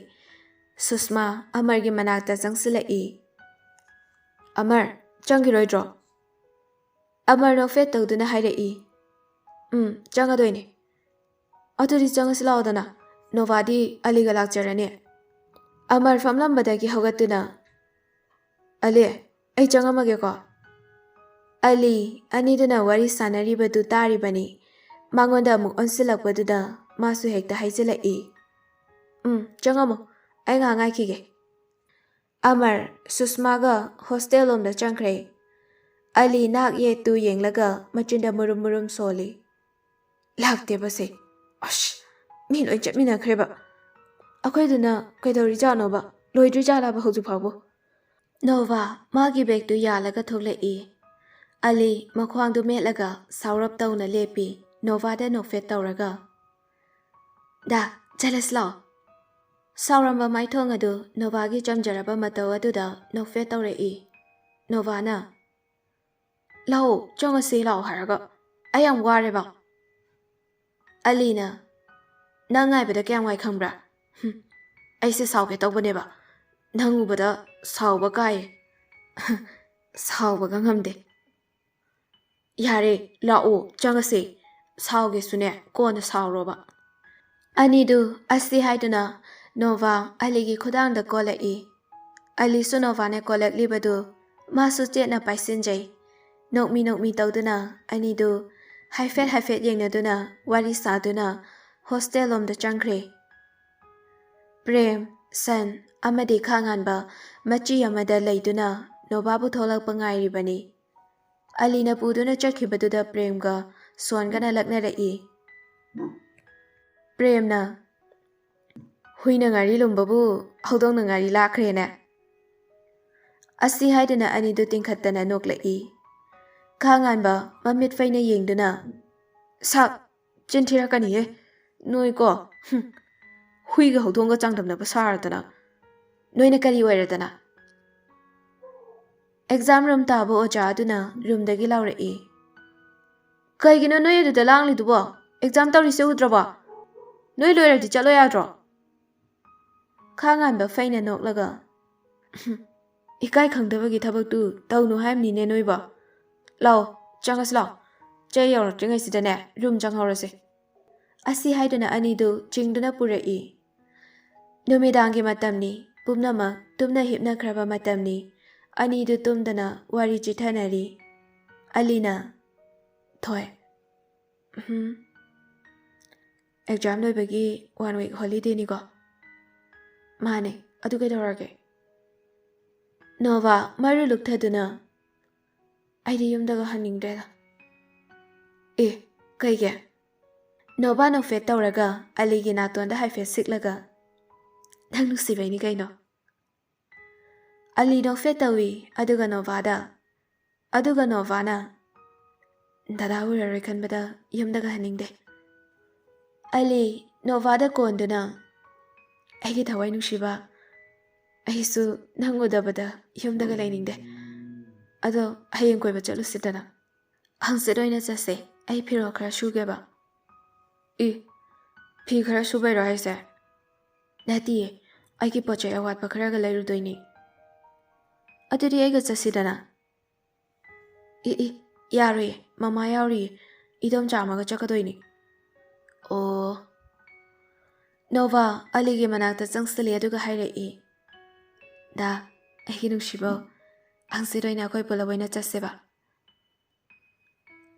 ꯁꯨꯁꯃꯥ ꯑꯃꯔꯒꯤ ꯃꯅꯥꯛꯇ ꯆꯪꯁꯤꯜꯂꯛꯏ꯫ "ꯑꯃꯔ, ꯆꯪꯈꯤꯔꯣꯏꯗ꯭ꯔꯣ?" ꯑꯃꯔ ꯅꯣꯛꯐꯦꯠ ꯇꯧꯗꯨꯅ ꯍꯥꯏꯔꯛꯏ꯫ "ꯎꯝ, ꯆꯪꯉꯗꯣꯏꯅꯦ꯫" "ꯑꯗꯨꯗꯤ ꯆꯪꯉꯁꯤ ꯂꯥꯛꯑꯣꯗꯅ, ꯅꯣꯚꯥꯗꯤ ꯑꯂꯤꯒ ꯂꯥꯛꯆꯔꯅꯤ꯫" ꯑꯃꯔ ꯐꯝꯂꯝꯕꯗꯒꯤ ꯍꯧꯒꯠꯇꯨꯅ, "ꯑꯂꯤ, ꯑꯩ ꯆꯪꯉꯝꯃꯒꯦꯀꯣ꯫" ꯑꯂꯤ ꯑꯅꯤꯗꯨꯅ ꯋꯥꯔꯤ ꯁꯥꯟꯅꯔꯤꯕꯗꯨ ꯇꯥꯔꯤꯕꯅꯤ꯫ ꯃꯉꯣꯟꯗ ꯑꯃꯨꯛ ꯑꯣꯟꯁꯤꯜꯂꯛꯄꯗꯨꯗ ꯃꯥꯁꯨ ꯍꯦꯛꯇ ꯍꯥꯏꯖꯤꯜꯂꯛꯏ, "ꯎꯝ, ꯆꯪꯉꯝꯃꯣ, ꯑꯩ ꯉꯥꯏꯍꯥꯛ ꯉꯥꯏꯈꯤꯒꯦ꯫" ꯑꯃꯔ ꯁꯨꯁꯃꯥꯒ ꯍꯣꯁꯇꯦꯜ ꯂꯣꯝꯗ ꯆꯪꯈ꯭ꯔꯦ꯫ ꯑꯂꯤ ꯅꯥꯛ ꯌꯦꯠꯇꯨ ꯌꯦꯡꯂꯒ ꯃꯆꯤꯟꯗ ꯃꯨꯔꯨꯝ ꯃꯨꯔꯨꯝ ꯁꯣꯜꯂꯤ꯫ "ꯂꯥꯛꯇꯦꯕꯁꯦ꯫ ꯑꯁ, ꯃꯤ ꯂꯣꯏ ꯆꯠꯃꯤꯟꯅꯈ꯭ꯔꯦꯕ꯫ ꯑꯩꯈꯣꯏꯗꯨꯅ ꯀꯩꯗꯧꯔꯤꯖꯥꯠꯅꯣꯕ? ꯂꯣꯏꯗ꯭ꯔꯤꯖꯥꯠꯂꯕ ꯍꯧꯖꯤꯛ ꯐꯥꯎꯕ?" ꯅꯣꯚꯥ ꯃꯥꯒꯤ ꯕꯦꯒꯇꯨ ꯌꯥꯜꯂꯒ ꯊꯣꯛꯂꯛꯏ꯫ ꯑꯂꯤ ꯃꯈ꯭ꯋꯥꯡꯗꯨ ꯃꯦꯠꯂꯒ ꯁꯥꯎꯔꯞ ꯇꯧꯅ ꯂꯦꯞꯄꯤ, ꯅꯣꯚꯥꯗ ꯅꯣꯛꯐꯦꯠ ꯇꯧꯔꯒ꯫ "ꯗꯥ, ꯆꯠꯂꯁꯤ ꯂꯥꯛꯑꯣ꯫" ꯁꯥꯎꯔꯝꯕ ꯃꯥꯏꯊꯣꯡ ꯑꯗꯨ ꯅꯣꯚꯥꯒꯤ ꯆꯝꯖꯔꯕ ꯃꯇꯧ ꯑꯗꯨꯗ ꯅꯣꯛꯐꯦꯠ ꯇꯧꯔꯛꯏ꯫ ꯅꯣꯚꯥꯅ, "ꯂꯥꯛꯑꯣ, ꯆꯪꯉꯁꯤ ꯂꯥꯛꯑꯣ ꯍꯥꯏꯔꯒ, ꯑꯩ ꯌꯥꯝ ꯋꯥꯔꯦꯕ꯫" ꯑꯂꯤꯅ, "ꯅꯪ ꯉꯥꯏꯕꯗ ꯀꯌꯥꯝ ꯋꯥꯏ ꯈꯪꯕ꯭ꯔꯥ? ꯍꯨꯝ, ꯑꯩꯁꯦ ꯁꯥꯎꯒꯦ ꯇꯧꯕꯅꯦꯕ, ꯅꯪ ꯎꯕꯗ ꯁꯥꯎꯕ ꯀꯥꯏꯌꯦ꯫" "ꯁꯥꯎꯕꯒ ꯉꯝꯗꯦ꯫" "ꯌꯥꯔꯦ, ꯂꯥꯛꯑꯣ, ꯆꯪꯉꯁꯦ꯫ ꯁꯥꯎꯒꯦꯁꯨꯅꯦ, ꯀꯣꯟꯅ ꯁꯥꯎꯔꯣꯕ꯫" ꯑꯅꯤꯗꯨ ꯑꯁꯤ ꯍꯥꯏꯗꯨꯅ ꯅꯣꯚꯥ ꯑꯂꯤꯒꯤ ꯈꯨꯗꯥꯡꯗ ꯀꯣꯜꯂꯛꯏ꯫ ꯑꯂꯤꯁꯨ ꯅꯣꯚꯥꯅ ꯀꯣꯜꯂꯛꯂꯤꯕꯗꯨ ꯃꯥꯁꯨ ꯆꯦꯠꯅ ꯄꯥꯏꯁꯤꯟꯖꯩ꯫ ꯅꯣꯛꯃꯤ ꯅꯣꯛꯃꯤ ꯇꯧꯗꯨꯅ ꯑꯅꯤꯗꯨ ꯍꯥꯏꯐꯦꯠ ꯍꯥꯏꯐꯦꯠ ꯌꯦꯡꯅꯗꯨꯅ ꯋꯥꯔꯤ ꯁꯥꯗꯨꯅ ꯍꯣꯁꯇꯦꯜ ꯂꯣꯝꯗ ꯆꯪꯈ꯭ꯔꯦ꯫ ꯄ꯭ꯔꯦꯝ, ꯁꯟ ꯑꯃꯗꯤ ꯈꯥꯉꯥꯟꯕ ꯃꯆꯤ ꯑꯃꯗ ꯂꯩꯗꯨꯅ ꯅꯣꯚꯥꯕꯨ ꯊꯣꯛꯂꯛꯄ ꯉꯥꯏꯔꯤꯕꯅꯤ꯫ ꯑꯂꯤꯅ ꯄꯨꯗꯨꯅ ꯆꯠꯈꯤꯕꯗꯨꯗ ꯄ꯭ꯔꯦꯝꯒ ꯁꯣꯟꯒꯅ ꯂꯛꯅꯔꯛꯏ꯫ ꯄ꯭ꯔꯦꯝꯅ, "ꯍꯨꯏꯅ ꯉꯥꯔꯤ ꯂꯨꯝꯕꯕꯨ ꯍꯧꯗꯣꯡꯅ ꯉꯥꯔꯤ ꯂꯥꯛꯈ꯭ꯔꯦꯅꯦ꯫" ꯑꯁꯤ ꯍꯥꯏꯗꯨꯅ ꯑꯅꯤꯗꯨ ꯇꯤꯡꯈꯠꯇꯅ ꯅꯣꯛꯂꯛꯏ꯫ ꯈꯥꯉꯥꯟꯕ ꯃꯃꯤꯠ ꯐꯩꯅ ꯌꯦꯡꯗꯨꯅ, ꯁꯥꯛ, ꯆꯤꯟ ꯊꯤꯔꯛꯀꯅꯤꯍꯦ꯫ ꯅꯣꯏꯀꯣ, ꯍꯨꯝ, ꯍꯨꯏꯒ ꯍꯧꯗꯣꯡꯒ ꯆꯥꯡꯗꯝꯅꯕ ꯁꯥꯔꯗꯅ꯫ ꯅꯣꯏꯅ ꯀꯔꯤ ꯑꯣꯏꯔꯗꯅ? ꯑꯦꯛꯖꯥꯝ ꯔꯨꯝ ꯇꯥꯕ ꯑꯣꯖꯥ ꯑꯗꯨꯅ ꯔꯨꯝꯗꯒꯤ ꯂꯥꯎꯔꯛꯏ, "ꯀꯩꯒꯤꯅꯣ ꯅꯣꯏ ꯑꯗꯨꯗ ꯂꯥꯡꯂꯤꯗꯨꯕꯣ? ꯑꯦꯛꯖꯥꯝ ꯇꯧꯔꯤꯁꯦ ꯎꯗ꯭ꯔꯕꯣ? ꯅꯣꯏ ꯂꯣꯏꯔꯗꯤ ꯆꯠꯂꯣ ꯌꯥꯗ꯭ꯔꯣ?" ꯈꯥꯉꯥꯟꯕ ꯐꯩꯅ ꯅꯣꯛꯂꯒ, "ꯏꯀꯥꯏ ꯈꯪꯗꯕꯒꯤ ꯊꯕꯛꯇꯨ ꯇꯧꯅꯨ ꯍꯥꯏꯕꯅꯤꯅꯦ ꯅꯣꯏꯕꯣ꯫ ꯂꯥꯛꯑꯣ, ꯆꯪꯉꯁꯤ ꯂꯥꯛꯑꯣ꯫ ꯆꯩ ꯌꯧꯔꯛꯇ꯭ꯔꯤꯉꯩꯁꯤꯗꯅꯦ ꯔꯨꯝ ꯆꯪꯍꯧꯔꯁꯤ"꯫ ꯑꯁꯤ ꯍꯥꯏꯗꯨꯅ ꯑꯅꯤꯗꯨ ꯆꯤꯡꯗꯨꯅ ꯄꯨꯔꯛꯏ꯫ ꯅꯨꯃꯤꯗꯥꯡꯒꯤ ꯃꯇꯝꯅꯤ, ꯄꯨꯝꯅꯃꯛ ꯇꯨꯝꯅ ꯍꯤꯞꯅꯈ꯭ꯔꯕ ꯃꯇꯝꯅꯤ꯫ ꯑꯅꯤꯗꯨ ꯇꯨꯝꯗꯅ ꯋꯥꯔꯤ ꯆꯤꯊꯅꯔꯤ꯫ ꯑꯂꯤꯅ, "ꯊꯣꯏ, ꯎꯝ, ꯑꯦꯛꯖꯥꯝ ꯂꯣꯏꯕꯒꯤ ꯋꯥꯟ ꯋꯤꯛ ꯍꯣꯂꯤꯗꯦꯅꯤꯀꯣ?" "ꯃꯥꯅꯦ, ꯑꯗꯨ ꯀꯩꯗꯧꯔꯒꯦ?" ꯅꯣꯚꯥ ꯃꯔꯨ ꯂꯨꯛꯊꯗꯨꯅ, "ꯑꯩꯗꯤ ꯌꯨꯝꯗꯒ ꯍꯟꯅꯤꯡꯗ꯭ꯔꯦꯗ"꯫ "ꯑꯦ, ꯀꯩꯒꯤ?" ꯅꯣꯚꯥ ꯅꯣꯛꯐꯦꯠ ꯇꯧꯔꯒ ꯑꯂꯤꯒꯤ ꯅꯥꯇꯣꯟꯗ ꯍꯥꯏꯐꯦꯠ ꯁꯤꯛꯂꯒ, "ꯅꯪ ꯅꯨꯡꯁꯤꯕꯩꯅꯤ ꯀꯩꯅꯣ"꯫ ꯑꯂꯤ ꯅꯣꯛꯐꯦꯠ ꯇꯧꯏ, ꯑꯗꯨꯒ ꯅꯣꯚꯥꯗ, ꯑꯗꯨꯒ ꯅꯣꯚꯥꯅ, "ꯗꯗꯥ ꯎꯔꯔꯣꯏ ꯈꯟꯕꯗ ꯌꯨꯝꯗꯒ ꯍꯟꯅꯤꯡꯗꯦ"꯫ ꯑꯂꯤ ꯅꯣꯚꯥꯗ ꯀꯣꯟꯗꯨꯅ, "ꯑꯩꯒꯤ ꯊꯋꯥꯏ ꯅꯨꯡꯁꯤꯕ, ꯑꯩꯁꯨ ꯅꯪ ꯎꯗꯕꯗ ꯌꯨꯝꯗꯒ ꯂꯩꯅꯤꯡꯗꯦ꯫ ꯑꯗꯣ ꯍꯌꯦꯡ ꯀꯣꯏꯕ ꯆꯠꯂꯨꯁꯤꯗꯅ꯫ ꯍꯪꯆꯤꯠ ꯑꯣꯏꯅ ꯆꯠꯁꯦ, ꯑꯩ ꯐꯤꯔꯣꯜ ꯈꯔ ꯁꯨꯒꯦꯕ"꯫ "ꯏ, ꯐꯤ ꯈꯔ ꯁꯨꯕꯩꯔꯣ ꯍꯥꯏꯁꯦ?" "ꯅꯠꯇꯤꯌꯦ, ꯑꯩꯒꯤ ꯄꯣꯠ ꯆꯩ ꯑꯋꯥꯠꯄ ꯈꯔꯒ ꯂꯩꯔꯨꯗꯣꯏꯅꯤ"꯫ "ꯑꯗꯨꯗꯤ ꯑꯩꯒ ꯆꯠꯁꯤꯗꯅ"꯫ "ꯏ ꯏ, ꯌꯥꯔꯣꯏꯌꯦ, ꯃꯃꯥ ꯌꯥꯎꯔꯤꯌꯦ, ꯏꯗꯣꯝꯆꯥ ꯑꯃꯒ ꯆꯠꯀꯗꯣꯏꯅꯤ"꯫ "ꯑꯣ"꯫ ꯅꯣꯚꯥ ꯑꯂꯤꯒꯤ ꯃꯅꯥꯛꯇ ꯆꯪꯁꯤꯜꯂꯤ, ꯑꯗꯨꯒ ꯍꯥꯏꯔꯛꯏ, "ꯗꯥ, ꯑꯩꯒꯤ ꯅꯨꯡꯁꯤꯕꯧ, ꯍꯪꯆꯤꯠ ꯑꯣꯏꯅ ꯑꯩꯈꯣꯏ ꯄꯨꯂꯞ ꯑꯣꯏꯅ ꯆꯠꯁꯦꯕ"꯫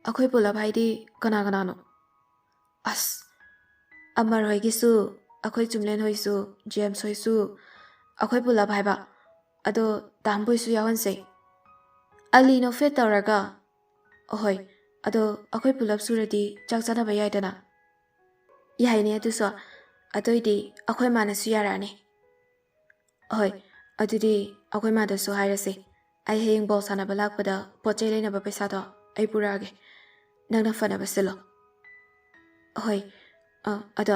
"ꯑꯩꯈꯣꯏ ꯄꯨꯂꯞ ꯍꯥꯏꯗꯤ ꯀꯅꯥ ꯀꯅꯥꯅꯣ?" "ꯑꯁ, ꯑꯃꯔ ꯍꯣꯏꯒꯤꯁꯨ, ꯑꯩꯈꯣꯏ ꯆꯨꯝꯂꯦꯟ ꯍꯣꯏꯁꯨ, ꯖꯦꯝꯁ ꯍꯣꯏꯁꯨ, ꯑꯩꯈꯣꯏ ꯄꯨꯂꯞ ꯍꯥꯏꯕ꯫ ꯑꯗꯣ ꯇꯥꯝꯕꯣꯏꯁꯨ ꯌꯥꯎꯍꯟꯁꯦ"꯫ ꯑꯂꯤ ꯅꯣꯛꯐꯦꯠ ꯇꯧꯔꯒ, "ꯑꯍꯣꯏ, ꯑꯗꯣ ꯑꯩꯈꯣꯏ ꯄꯨꯂꯞ ꯁꯨꯔꯗꯤ ꯆꯥꯛ ꯆꯥꯅꯕ ꯌꯥꯏꯗꯅ"꯫ "ꯌꯥꯏꯅꯦ ꯑꯗꯨꯁꯨ, ꯑꯗꯨꯏꯗꯤ ꯑꯩꯈꯣꯏ ꯃꯥꯅꯁꯨ ꯌꯥꯔꯛꯑꯅꯤ"꯫ "ꯑꯍꯣꯏ, ꯑꯗꯨꯗꯤ ꯑꯩꯈꯣꯏ ꯃꯥꯗꯁꯨ ꯍꯥꯏꯔꯁꯤ꯫ ꯑꯩ ꯍꯌꯦꯡ ꯕꯣꯜ ꯁꯥꯟꯅꯕ ꯂꯥꯛꯄꯗ ꯄꯣꯠ ꯆꯩ ꯂꯩꯅꯕ ꯄꯩꯁꯥꯗꯣ ꯑꯩ ꯄꯨꯔꯛꯑꯒꯦ꯫ ꯅꯪꯅ ꯐꯅꯕ ꯁꯤꯜꯂꯣ"꯫ ꯍꯣꯏ꯫ ꯑ, ꯑꯗꯣ,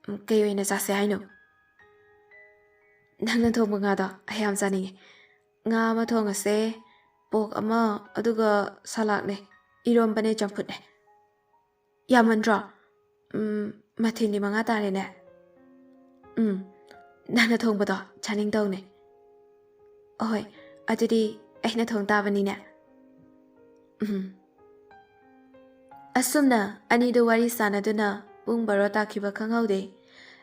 ꯎꯝ, ꯀꯩ ꯑꯣꯏꯅ ꯆꯥꯁꯦ ꯍꯥꯏꯅꯣ? ꯅꯪꯅ ꯊꯣꯡꯕ ꯉꯥꯗꯣ ꯑꯩ ꯌꯥꯝ ꯆꯥꯅꯤꯡꯉꯦ꯫ ꯉꯥ ꯑꯃ ꯊꯣꯡꯉꯁꯦ, ꯄꯣꯛ ꯑꯃ, ꯑꯗꯨꯒ ꯁꯂꯥꯗꯅꯦ, ꯏꯔꯣꯝꯕꯅꯦ, ꯆꯝꯐꯨꯠꯅꯦ꯫ ꯌꯥꯝꯃꯟꯗ꯭ꯔꯣ? ꯎꯝ, ꯃꯊꯦꯜꯗꯤ ꯃꯉꯥ ꯇꯥꯔꯦꯅꯦ꯫ ꯎꯝ, ꯅꯪꯅ ꯊꯣꯡꯕꯗꯣ ꯆꯥꯅꯤꯡꯗꯧꯅꯦ꯫ ꯑꯍꯣꯏ, ꯑꯗꯨꯗꯤ ꯑꯩꯅ ꯊꯣꯡ ꯇꯥꯕꯅꯤꯅꯦ꯫ ꯎꯝ꯫ ꯑꯁꯨꯝꯅ ꯑꯅꯤꯗꯨ ꯋꯥꯔꯤ ꯁꯥꯟꯅꯗꯨꯅ ꯄꯨꯡ ꯕꯥꯔꯣ ꯇꯥꯈꯤꯕ ꯈꯪꯍꯧꯗꯦ꯫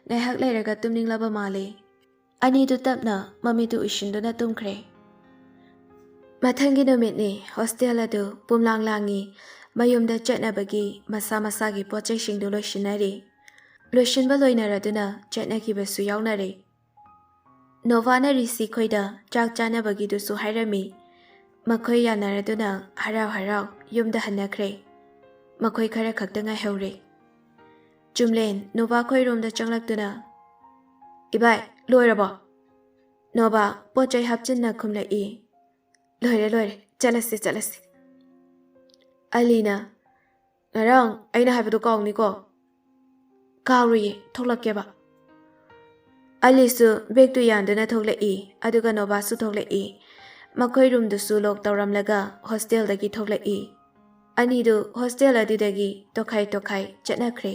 ꯉꯥꯏꯍꯥꯛ ꯂꯩꯔꯒ ꯇꯨꯝꯅꯤꯡꯂꯕ ꯃꯥꯜꯂꯦ꯫ ꯑꯅꯤꯗꯨ ꯇꯞꯅ ꯃꯃꯤꯠꯇꯨ ꯎꯏꯁꯤꯟꯗꯨꯅ ꯇꯨꯝꯈ꯭ꯔꯦ꯫ ꯃꯊꯪꯒꯤ ꯅꯨꯃꯤꯠꯅꯤ꯫ ꯍꯣꯁꯇꯦꯜ ꯑꯗꯨ ꯄꯨꯝꯂꯥꯡ ꯂꯥꯡꯉꯤ꯫ ꯃꯌꯨꯝꯗ ꯆꯠꯅꯕꯒꯤ ꯃꯁꯥ ꯃꯁꯥꯒꯤ ꯄꯣꯠ ꯆꯩꯁꯤꯡꯗꯨ ꯂꯣꯏꯁꯤꯟꯅꯔꯤ꯫ ꯂꯣꯏꯁꯤꯟꯕ ꯂꯣꯏꯅꯔꯗꯨꯅ ꯆꯠꯅꯈꯤꯕꯁꯨ ꯌꯥꯎꯅꯔꯦ꯫ ꯅꯣꯚꯥꯅ ꯔꯤꯁꯤ ꯈꯣꯏꯗ ꯆꯥꯛ ꯆꯥꯅꯕꯒꯤꯗꯨꯁꯨ ꯍꯥꯏꯔꯝꯃꯤ꯫ ꯃꯈꯣꯏ ꯌꯥꯅꯔꯗꯨꯅ ꯍꯔꯥꯎ ꯍꯔꯥꯎ ꯌꯨꯝꯗ ꯍꯟꯅꯈ꯭ꯔꯦ꯫ ꯃꯈꯣꯏ ꯈꯔ ꯈꯛꯇ ꯉꯥꯏꯍꯧꯔꯦ꯫ ꯆꯨꯝꯂꯦꯟ ꯅꯣꯚꯥ ꯈꯣꯏꯔꯣꯝꯗ ꯆꯪꯂꯛꯇꯨꯅ, "ꯏꯕꯥꯏ, ꯂꯣꯏꯔꯕꯣ?" ꯅꯣꯚꯥ ꯄꯣꯠ ꯆꯩ ꯍꯥꯞꯆꯤꯟꯅ ꯈꯨꯝꯂꯛꯏ꯫ "ꯂꯣꯏꯔꯦ, ꯂꯣꯏꯔꯦ, ꯆꯠꯂꯁꯤ, ꯆꯠꯂꯁꯤ꯫" ꯑꯂꯤꯅ, "ꯉꯔꯥꯡ ꯑꯩꯅ ꯍꯥꯏꯕꯗꯣ ꯀꯥꯎꯅꯤꯀꯣ?" "ꯀꯥꯎꯔꯨꯏꯌꯦ, ꯊꯣꯛꯂꯛꯀꯦꯕ꯫" ꯑꯂꯤꯁꯨ ꯕꯦꯒꯇꯨ ꯌꯥꯟꯗꯨꯅ ꯊꯣꯛꯂꯛꯏ, ꯑꯗꯨꯒ ꯅꯣꯚꯥꯁꯨ ꯊꯣꯛꯂꯛꯏ꯫ ꯃꯈꯣꯏ ꯔꯨꯝꯗꯨꯁꯨ ꯂꯣꯛ ꯇꯧꯔꯝꯂꯒ ꯍꯣꯁꯇꯦꯜꯗꯒꯤ ꯊꯣꯛꯂꯛꯏ꯫ ꯑꯅꯤꯗꯨ ꯍꯣꯁꯇꯦꯜ ꯑꯗꯨꯗꯒꯤ ꯇꯣꯈꯥꯏ ꯇꯣꯈꯥꯏ ꯆꯠꯅꯈ꯭ꯔꯦ꯫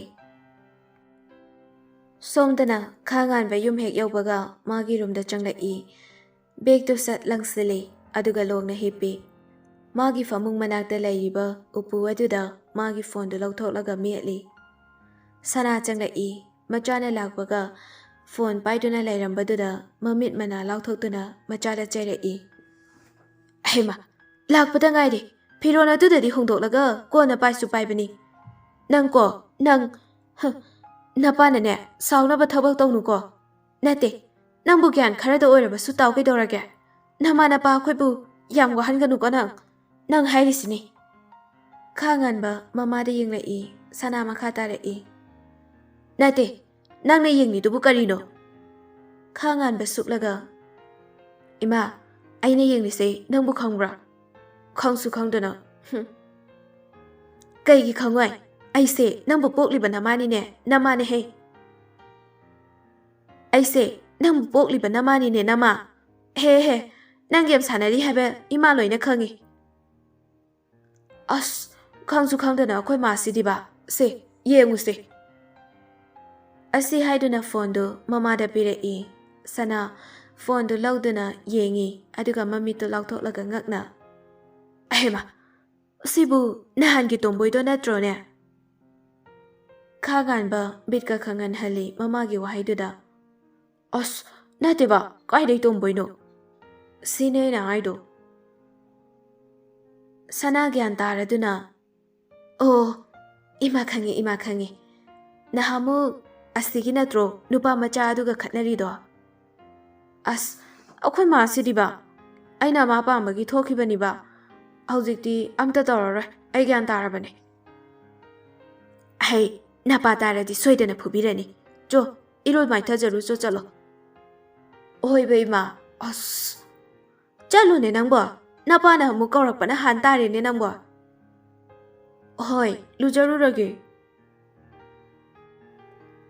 ꯁꯣꯝꯗꯅ ꯈꯥ ꯉꯥꯟꯕ ꯌꯨꯝ ꯍꯦꯛ ꯌꯧꯕꯒ ꯃꯥꯒꯤ ꯔꯨꯝꯗ ꯆꯪꯂꯛꯏ꯫ ꯕꯦꯒꯇꯨ ꯁꯠ ꯂꯪꯁꯤꯜꯂꯤ, ꯑꯗꯨꯒ ꯂꯣꯡꯅ ꯍꯤꯞꯄꯤ꯫ ꯃꯥꯒꯤ ꯐꯃꯨꯡ ꯃꯅꯥꯛꯇ ꯂꯩꯔꯤꯕ ꯎꯄꯨ ꯑꯗꯨꯗ ꯃꯥꯒꯤ ꯐꯣꯟꯗꯨ ꯂꯧꯊꯣꯛꯂꯒ ꯃꯦꯠꯂꯤ꯫ ꯁꯅꯥ ꯆꯪꯂꯛꯏ꯫ ꯃꯆꯥꯅ ꯂꯥꯛꯄꯒ ꯐꯣꯟ ꯄꯥꯏꯗꯨꯅ ꯂꯩꯔꯝꯕꯗꯨꯗ ꯃꯃꯤꯠ ꯃꯅꯥ ꯂꯥꯎꯊꯣꯛꯇꯨꯅ ꯃꯆꯥꯗ ꯆꯩꯔꯛꯏ꯫ "ꯍꯩꯃꯥ, ꯂꯥꯛꯄꯗ ꯉꯥꯏꯔꯤ꯫ ꯐꯤꯔꯣꯜ ꯑꯗꯨꯗꯗꯤ ꯍꯣꯡꯗꯣꯛꯂꯒ ꯀꯣꯟꯅ ꯄꯥꯏꯁꯨ ꯄꯥꯏꯕꯅꯤ꯫ ꯅꯪꯀꯣ, ꯅꯪ, ꯍ, ꯅꯄꯥꯅꯅꯦ, ꯁꯥꯎꯅꯕ ꯊꯕꯛ ꯇꯧꯅꯨꯀꯣ꯫ ꯅꯠꯇꯦ, ꯅꯪꯕꯨ ꯒ꯭ꯌꯥꯟ ꯈꯔꯗ ꯑꯣꯏꯔꯕꯁꯨ ꯇꯥꯎ ꯀꯩꯗꯧꯔꯒꯦ? ꯅꯃꯥ ꯅꯄꯥ ꯑꯩꯈꯣꯏꯕꯨ ꯌꯥꯝ ꯋꯥꯍꯟꯒꯅꯨꯀꯣ ꯅꯪ꯫ ꯅꯪ ꯍꯥꯏꯔꯤꯁꯤꯅꯤ꯫" ꯈꯥ ꯉꯥꯟꯕ ꯃꯃꯥꯗ ꯌꯦꯡꯂꯛꯏ, ꯁꯅꯥ ꯃꯈꯥ ꯇꯥꯔꯛꯏ꯫ "ꯅꯠꯇꯦ, ꯅꯪꯅ ꯌꯦꯡꯂꯤꯗꯨꯕꯨ ꯀꯔꯤꯅꯣ?" ꯈꯥ ꯉꯥꯟꯕ ꯁꯨꯛꯂꯒ, "ꯏꯃꯥ, ꯑꯩꯅ ꯌꯦꯡꯂꯤꯁꯦ ꯅꯪꯕꯨ ꯈꯪꯕ꯭ꯔꯥ? ꯈꯪꯁꯨ ꯈꯪꯗꯅ꯫ ꯍꯨꯝ꯫ ꯀꯩꯒꯤ ꯈꯪꯉꯣꯏ? ꯑꯩꯁꯦ ꯅꯪꯕꯨ ꯄꯣꯛꯂꯤꯕ ꯅꯃꯥꯅꯤꯅꯦ, ꯅꯃꯥꯅꯦꯍꯦ꯫ ꯑꯩꯁꯦ ꯅꯪꯕꯨ ꯄꯣꯛꯂꯤꯕ ꯅꯃꯥꯅꯤꯅꯦ, ꯅꯃꯥ꯫ ꯍꯦ ꯍꯦ, ꯅꯪ ꯒꯦꯝ ꯁꯥꯟꯅꯔꯤ ꯍꯥꯏꯕ ꯏꯃꯥ ꯂꯣꯏꯅ ꯈꯪꯉꯤ꯫ ꯑꯁ, ꯈꯪꯁꯨ ꯈꯪꯗꯅ ꯑꯩꯈꯣꯏ ꯃꯥꯁꯤꯗꯤꯕ꯫ ꯁꯦ, ꯌꯦꯡꯉꯨꯁꯦ꯫ ꯑꯁꯤ ꯍꯥꯏꯗꯨꯅ ꯐꯣꯟꯗꯨ ꯃꯃꯥꯗ ꯄꯤꯔꯛꯏ꯫ ꯁꯅꯥ ꯐꯣꯟꯗꯨ ꯂꯧꯗꯨꯅ ꯌꯦꯡꯉꯤ, ꯑꯗꯨꯒ ꯃꯃꯤꯠꯇꯨ ꯂꯥꯎꯊꯣꯛꯂꯒ ꯉꯛꯅ, "ꯑꯍꯦꯃꯥ, ꯁꯤꯕꯨ ꯅꯍꯥꯟꯒꯤ ꯇꯣꯝꯕꯣꯏꯗꯣ ꯅꯠꯇ꯭ꯔꯣꯅꯦ?" ꯈꯥ ꯉꯥꯟꯕ ꯕꯤꯠꯀ ꯈꯪꯍꯟꯍꯜꯂꯤ ꯃꯃꯥꯒꯤ ꯋꯥꯍꯩꯗꯨꯗ꯫ "ꯑꯁ, ꯅꯠꯇꯦꯕ, ꯀꯥꯏꯗꯩ ꯇꯣꯝꯕꯣꯏꯅꯣ?" ꯁꯤꯅꯦ ꯑꯩꯅ ꯍꯥꯏꯗꯣ꯫ ꯁꯅꯥ ꯒ꯭ꯌꯥꯟ ꯇꯥꯔꯗꯨꯅ, "ꯑꯣ, ꯏꯃꯥ ꯈꯪꯉꯦ, ꯏꯃꯥ ꯈꯪꯉꯦ꯫ ꯅꯍꯥꯟꯃꯨꯛ ꯑꯁꯤꯒꯤ ꯅꯠꯇ꯭ꯔꯣ ꯅꯨꯄꯥ ꯃꯆꯥ ꯑꯗꯨꯒ ꯈꯠꯅꯔꯤꯗꯣ?" ꯑꯁ, ꯑꯩꯈꯣꯏ ꯃꯥꯁꯤꯗꯤꯕ, ꯑꯩꯅ ꯃꯥ ꯄꯥꯝꯕꯒꯤ ꯊꯣꯛꯈꯤꯕꯅꯤꯕ꯫ ꯍꯧꯖꯤꯛꯇꯤ ꯑꯝꯇ ꯇꯧꯔꯔꯣꯏ, ꯑꯩ ꯒ꯭ꯌꯥꯟ ꯇꯥꯔꯕꯅꯦ꯫ "ꯍꯩ, ꯅꯄꯥ ꯇꯥꯔꯗꯤ ꯁꯣꯏꯗꯅ ꯐꯨꯕꯤꯔꯅꯤ꯫ ꯆꯣ, ꯏꯔꯨ ꯃꯥꯏꯊꯖꯔꯨ ꯆꯣ, ꯆꯠꯂꯣ꯫" "ꯍꯣꯏꯕ ꯏꯃꯥ꯫" "ꯑꯁ, ꯆꯠꯂꯨꯅꯦ ꯅꯪꯕꯣ, ꯅꯄꯥꯅ ꯑꯃꯨꯛ ꯀꯧꯔꯛꯄꯅ ꯍꯥꯟ ꯇꯥꯔꯦꯅꯦ ꯅꯪꯕꯣ꯫" "ꯍꯣꯏ, ꯂꯨꯖꯔꯨꯔꯒꯦ꯫"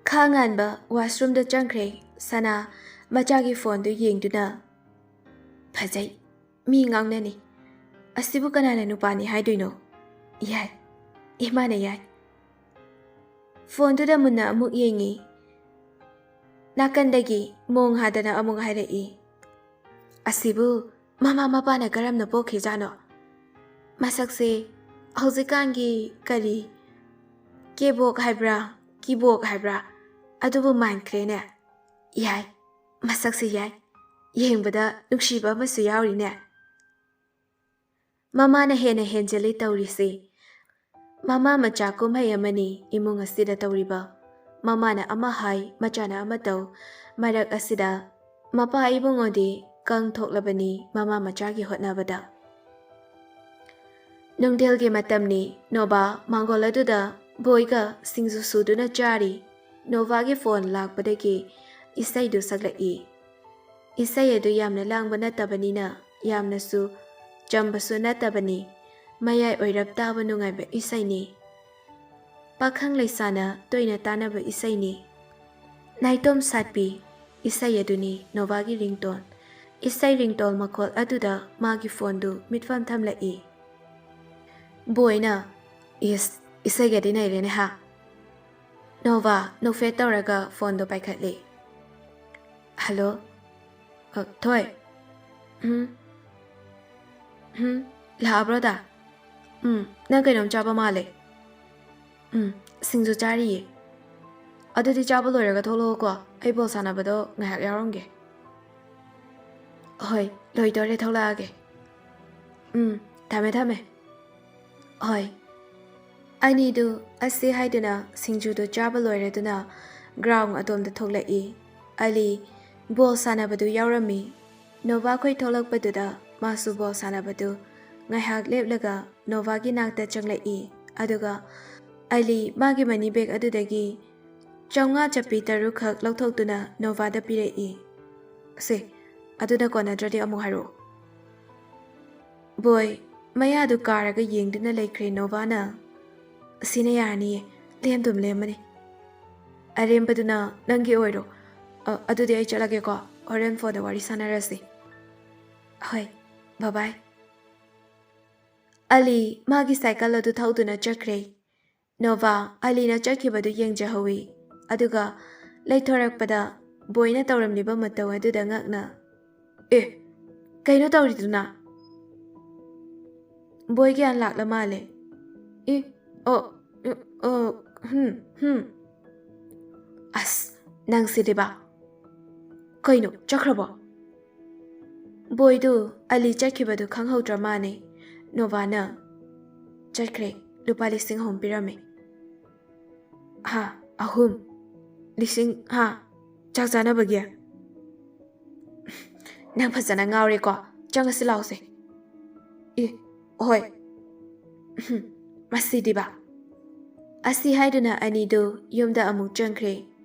ꯈꯥ ꯉꯥꯟꯕ ꯋꯥꯁꯔꯨꯝꯗ ꯆꯪꯈ꯭ꯔꯦ꯫ ꯁꯅꯥ ꯃꯆꯥꯒꯤ ꯐꯣꯟꯗꯨ ꯌꯦꯡꯗꯨꯅ, "ꯐꯖꯩ, ꯃꯤ ꯉꯥꯡꯅꯅꯤ꯫ ꯑꯁꯤꯕꯨ ꯀꯅꯥꯅ ꯅꯨꯄꯥꯅꯤ ꯍꯥꯏꯗꯣꯏꯅꯣ? ꯌꯥꯏ, ꯏꯃꯥꯅ ꯌꯥꯏ꯫" ꯐꯣꯟꯗꯨꯗ ꯃꯨꯟꯅ ꯑꯃꯨꯛ ꯌꯦꯡꯉꯤ꯫ ꯅꯥꯀꯟꯗꯒꯤ ꯃꯣꯡ ꯍꯥꯗꯅ ꯑꯃꯨꯛ ꯍꯥꯏꯔꯛꯏ, "ꯑꯁꯤꯕꯨ ꯃꯃꯥ ꯃꯄꯥꯅ ꯀꯔꯝꯅ ꯄꯣꯛꯈꯤꯖꯥꯠꯅꯣ? ꯃꯁꯛꯁꯦ ꯍꯧꯖꯤꯛꯀꯥꯟꯒꯤ ꯀꯔꯤ ꯀꯦꯕꯣꯛ ꯍꯥꯏꯕ꯭ꯔꯥ, ꯀꯤꯕꯣꯛ ꯍꯥꯏꯕ꯭ꯔꯥ, ꯑꯗꯨꯕꯨ ꯃꯥꯟꯈ꯭ꯔꯦꯅꯦ꯫ ꯌꯥꯏ, ꯃꯁꯛꯁꯦ ꯌꯥꯏ, ꯌꯦꯡꯕꯗ ꯅꯨꯡꯁꯤꯕ ꯑꯃꯁꯨ ꯌꯥꯎꯔꯤꯅꯦ꯫" ꯃꯃꯥꯅ ꯍꯦꯟꯅ ꯍꯦꯟꯖꯜꯂꯤ ꯇꯧꯔꯤꯁꯦ꯫ ꯃꯃꯥ ꯃꯆꯥ ꯀꯨꯝꯍꯩ ꯑꯃꯅꯤ ꯏꯃꯨꯡ ꯑꯁꯤꯗ ꯇꯧꯔꯤꯕ꯫ ꯃꯃꯥꯅ ꯑꯃ ꯍꯥꯏ, ꯃꯆꯥꯅ ꯑꯃ ꯇꯧ꯫ ꯃꯔꯛ ꯑꯁꯤꯗ ꯃꯄꯥ ꯏꯕꯨꯡꯉꯣꯗꯤ ꯀꯪ ꯊꯣꯛꯂꯕꯅꯤ ꯃꯃꯥ ꯃꯆꯥꯒꯤ ꯍꯣꯠꯅꯕꯗ꯫ ꯅꯨꯡꯊꯤꯜꯒꯤ ꯃꯇꯝꯅꯤ꯫ ꯅꯣꯕꯥ ꯃꯥꯡꯒꯣꯜ ꯑꯗꯨꯗ ꯕꯣꯏꯒ ꯁꯤꯡꯖꯨ ꯁꯨꯗꯨꯅ ꯆꯥꯔꯤ꯫ ꯅꯣꯕꯥꯒꯤ ꯐꯣꯟ ꯂꯥꯛꯄꯗꯒꯤ ꯏꯁꯩꯗꯨ ꯁꯛꯂꯛꯏ꯫ ꯏꯁꯩ ꯑꯗꯨ ꯌꯥꯝꯅ ꯂꯥꯡꯕ ꯅꯠꯇꯕꯅꯤꯅ ꯌꯥꯝꯅꯁꯨ ꯆꯝꯕꯁꯨ ꯅꯠꯇꯕꯅꯤ꯫ ꯃꯌꯥꯏ ꯑꯣꯏꯔꯞ ꯇꯥꯕ ꯅꯨꯡꯉꯥꯏꯕ ꯏꯁꯩꯅꯤ꯫ ꯄꯥꯈꯪ ꯂꯩꯁꯥꯅ ꯇꯣꯏꯅ ꯇꯥꯅꯕ ꯏꯁꯩꯅꯤ꯫ ꯅꯥꯏꯇꯣꯝ ꯁꯥꯠꯄꯤ ꯏꯁꯩ ꯑꯗꯨꯅꯤ ꯅꯣꯚꯥꯒꯤ ringtone꯫ ꯏꯁꯩ ringtone ꯃꯈꯣꯜ ꯑꯗꯨꯗ ꯃꯥꯒꯤ phoneꯗꯨ ꯃꯤꯠꯐꯝ ꯊꯝꯂꯛꯏ꯫ ꯕꯣꯏꯅ, "ꯏꯁ, ꯏꯁꯩꯒꯗꯤ ꯅꯩꯔꯦꯅꯦ ꯍꯥ?" ꯅꯣꯚꯥ ꯅꯣꯛꯐꯦꯠ ꯇꯧꯔꯒ phoneꯗꯣ ꯄꯥꯏꯈꯠꯂꯤ꯫ "ꯍꯜꯂꯣ꯫ ꯑ, ꯊꯣꯏ꯫ ꯎꯝ? ꯎꯝ? ꯂꯥꯛꯑꯕ꯭ꯔꯣ ꯗꯥ? ꯎꯝ, ꯅꯪ ꯀꯩꯅꯣꯝ ꯆꯥꯕ ꯃꯥꯜꯂꯦ꯫ ꯎꯝ, ꯁꯤꯡꯖꯨ ꯆꯥꯔꯤꯌꯦ꯫ ꯑꯗꯨꯗꯤ ꯆꯥꯕ ꯂꯣꯏꯔꯒ ꯊꯣꯛꯂꯛꯑꯣꯀꯣ, ꯑꯩ ꯕꯣꯜ ꯁꯥꯟꯅꯕꯗꯣ ꯉꯥꯏꯍꯥꯛ ꯌꯥꯎꯔꯝꯒꯦ꯫" "ꯍꯣꯏ, ꯂꯣꯏꯗꯣꯔꯦ, ꯊꯣꯛꯂꯛꯑꯒꯦ꯫" "ꯎꯝ, ꯊꯝꯃꯦ, ꯊꯝꯃꯦ꯫" "ꯍꯣꯏ꯫" ꯑꯅꯤꯗꯨ ꯑꯁꯤ ꯍꯥꯏꯗꯨꯅ ꯁꯤꯡꯖꯨꯗꯨ ꯆꯥꯕ ꯂꯣꯏꯔꯗꯨꯅ ground ꯑꯗꯣꯝꯗ ꯊꯣꯛꯂꯛꯏ꯫ ꯑꯂꯤ ꯕꯣꯜ ꯁꯥꯟꯅꯕꯗꯨ ꯌꯥꯎꯔꯝꯃꯤ꯫ ꯅꯣꯚꯥꯈꯣꯏ ꯊꯣꯛꯂꯛꯄꯗꯨꯗ ꯃꯥꯁꯨ ꯕꯣꯜ ꯁꯥꯟꯅꯕꯗꯨ ꯉꯥꯏꯍꯥꯛ ꯂꯦꯞꯂꯒ ꯅꯣꯚꯥꯒꯤ ꯅꯥꯛꯇ ꯆꯪꯂꯛꯏ꯫ ꯑꯗꯨꯒ ꯑꯂꯤ ꯃꯥꯒꯤ money bag ꯑꯗꯨꯗꯒꯤ ꯆꯥꯝꯃꯉꯥ ꯆꯞꯄꯤ ꯇꯔꯨꯛꯈꯛ ꯂꯧꯊꯣꯛꯇꯨꯅ ꯅꯣꯚꯥꯗ ꯄꯤꯔꯛꯏ꯫ "ꯁꯦ, ꯑꯗꯨꯅ ꯀꯣꯟꯅꯗ꯭ꯔꯗꯤ ꯑꯃꯨꯛ ꯍꯥꯏꯔꯛꯑꯣ꯫" ꯕꯣꯏ ꯃꯌꯥꯗꯨ ꯀꯥꯔꯒ ꯌꯦꯡꯗꯨꯅ ꯂꯩꯈ꯭ꯔꯦ ꯅꯣꯚꯥꯅ꯫ "ꯁꯤꯅ ꯌꯥꯔꯅꯤꯌꯦ, ꯂꯦꯝꯗꯨꯝ ꯂꯦꯝꯃꯅꯤ꯫ ꯑꯔꯦꯝꯕꯗꯨꯅ ꯅꯪꯒꯤ ꯑꯣꯏꯔꯣ꯫ ꯑ, ꯑꯗꯨꯗꯤ ꯑꯩ ꯆꯠꯂꯒꯦꯀꯣ, ꯍꯣꯔꯦꯟ phoneꯗ ꯋꯥꯔꯤ ꯁꯥꯟꯅꯔꯁꯤ꯫" "ꯍꯣꯏ, bye bye꯫" ꯑꯂꯤ ꯃꯥꯒꯤ cycle ꯑꯗꯨ ꯊꯧꯗꯨꯅ ꯆꯠꯈ꯭ꯔꯦ꯫ ꯅꯣꯚꯥ ꯑꯂꯤꯅ ꯆꯠꯈꯤꯕꯗꯨ ꯌꯦꯡꯖꯍꯧꯏ, ꯑꯗꯨꯒ ꯂꯩꯊꯣꯔꯛꯄꯗ ꯕꯣꯏꯅ ꯇꯧꯔꯝꯂꯤꯕ ꯃꯇꯧ ꯑꯗꯨꯗ ꯉꯛꯅ, "ꯑꯦ, ꯀꯩꯅꯣ ꯇꯧꯔꯤꯗꯨꯅ?" ꯕꯣꯏ ꯒ꯭ꯌꯥꯟ ꯂꯥꯛꯂ ꯃꯥꯜꯂꯦ꯫ "ꯑꯦ, ꯑꯣ, ꯑꯦ, ꯑꯣ, ꯍꯝ, ꯍꯝ꯫ ꯑꯁ, ꯅꯪꯁꯤꯗꯤꯕ꯫ ꯀꯩꯅꯣ, ꯆꯠꯈ꯭ꯔꯕꯣ?" ꯕꯣꯏꯗꯨ ꯑꯂꯤ ꯆꯠꯈꯤꯕꯗꯨ ꯈꯪꯍꯧꯗ꯭ꯔ ꯃꯥꯅꯦ꯫ ꯅꯣꯚꯥꯅ, "ꯆꯠꯈ꯭ꯔꯦ, ꯂꯨꯄꯥ ꯂꯤꯁꯤꯡ ꯑꯍꯨꯝ ꯄꯤꯔꯝꯃꯦ꯫" "ꯍꯥ? ꯑꯍꯨꯝ? ꯂꯤꯁꯤꯡ, ꯍꯥ? ꯆꯥꯛ ꯆꯥꯅꯕꯒꯤ?" "ꯅꯪ ꯐꯖꯅ ꯉꯥꯎꯔꯦꯀꯣ, ꯆꯪꯉꯁꯤ ꯂꯥꯎꯁꯦ꯫" "ꯑꯦ, ꯍꯣꯏ꯫" ꯃꯁꯤꯗꯤꯕ꯫ ꯑꯁꯤ ꯍꯥꯏꯗꯨꯅ ꯑꯅꯤꯗꯨ ꯌꯨꯝꯗ ꯑꯃꯨꯛ ꯆꯪꯈ꯭ꯔꯦ,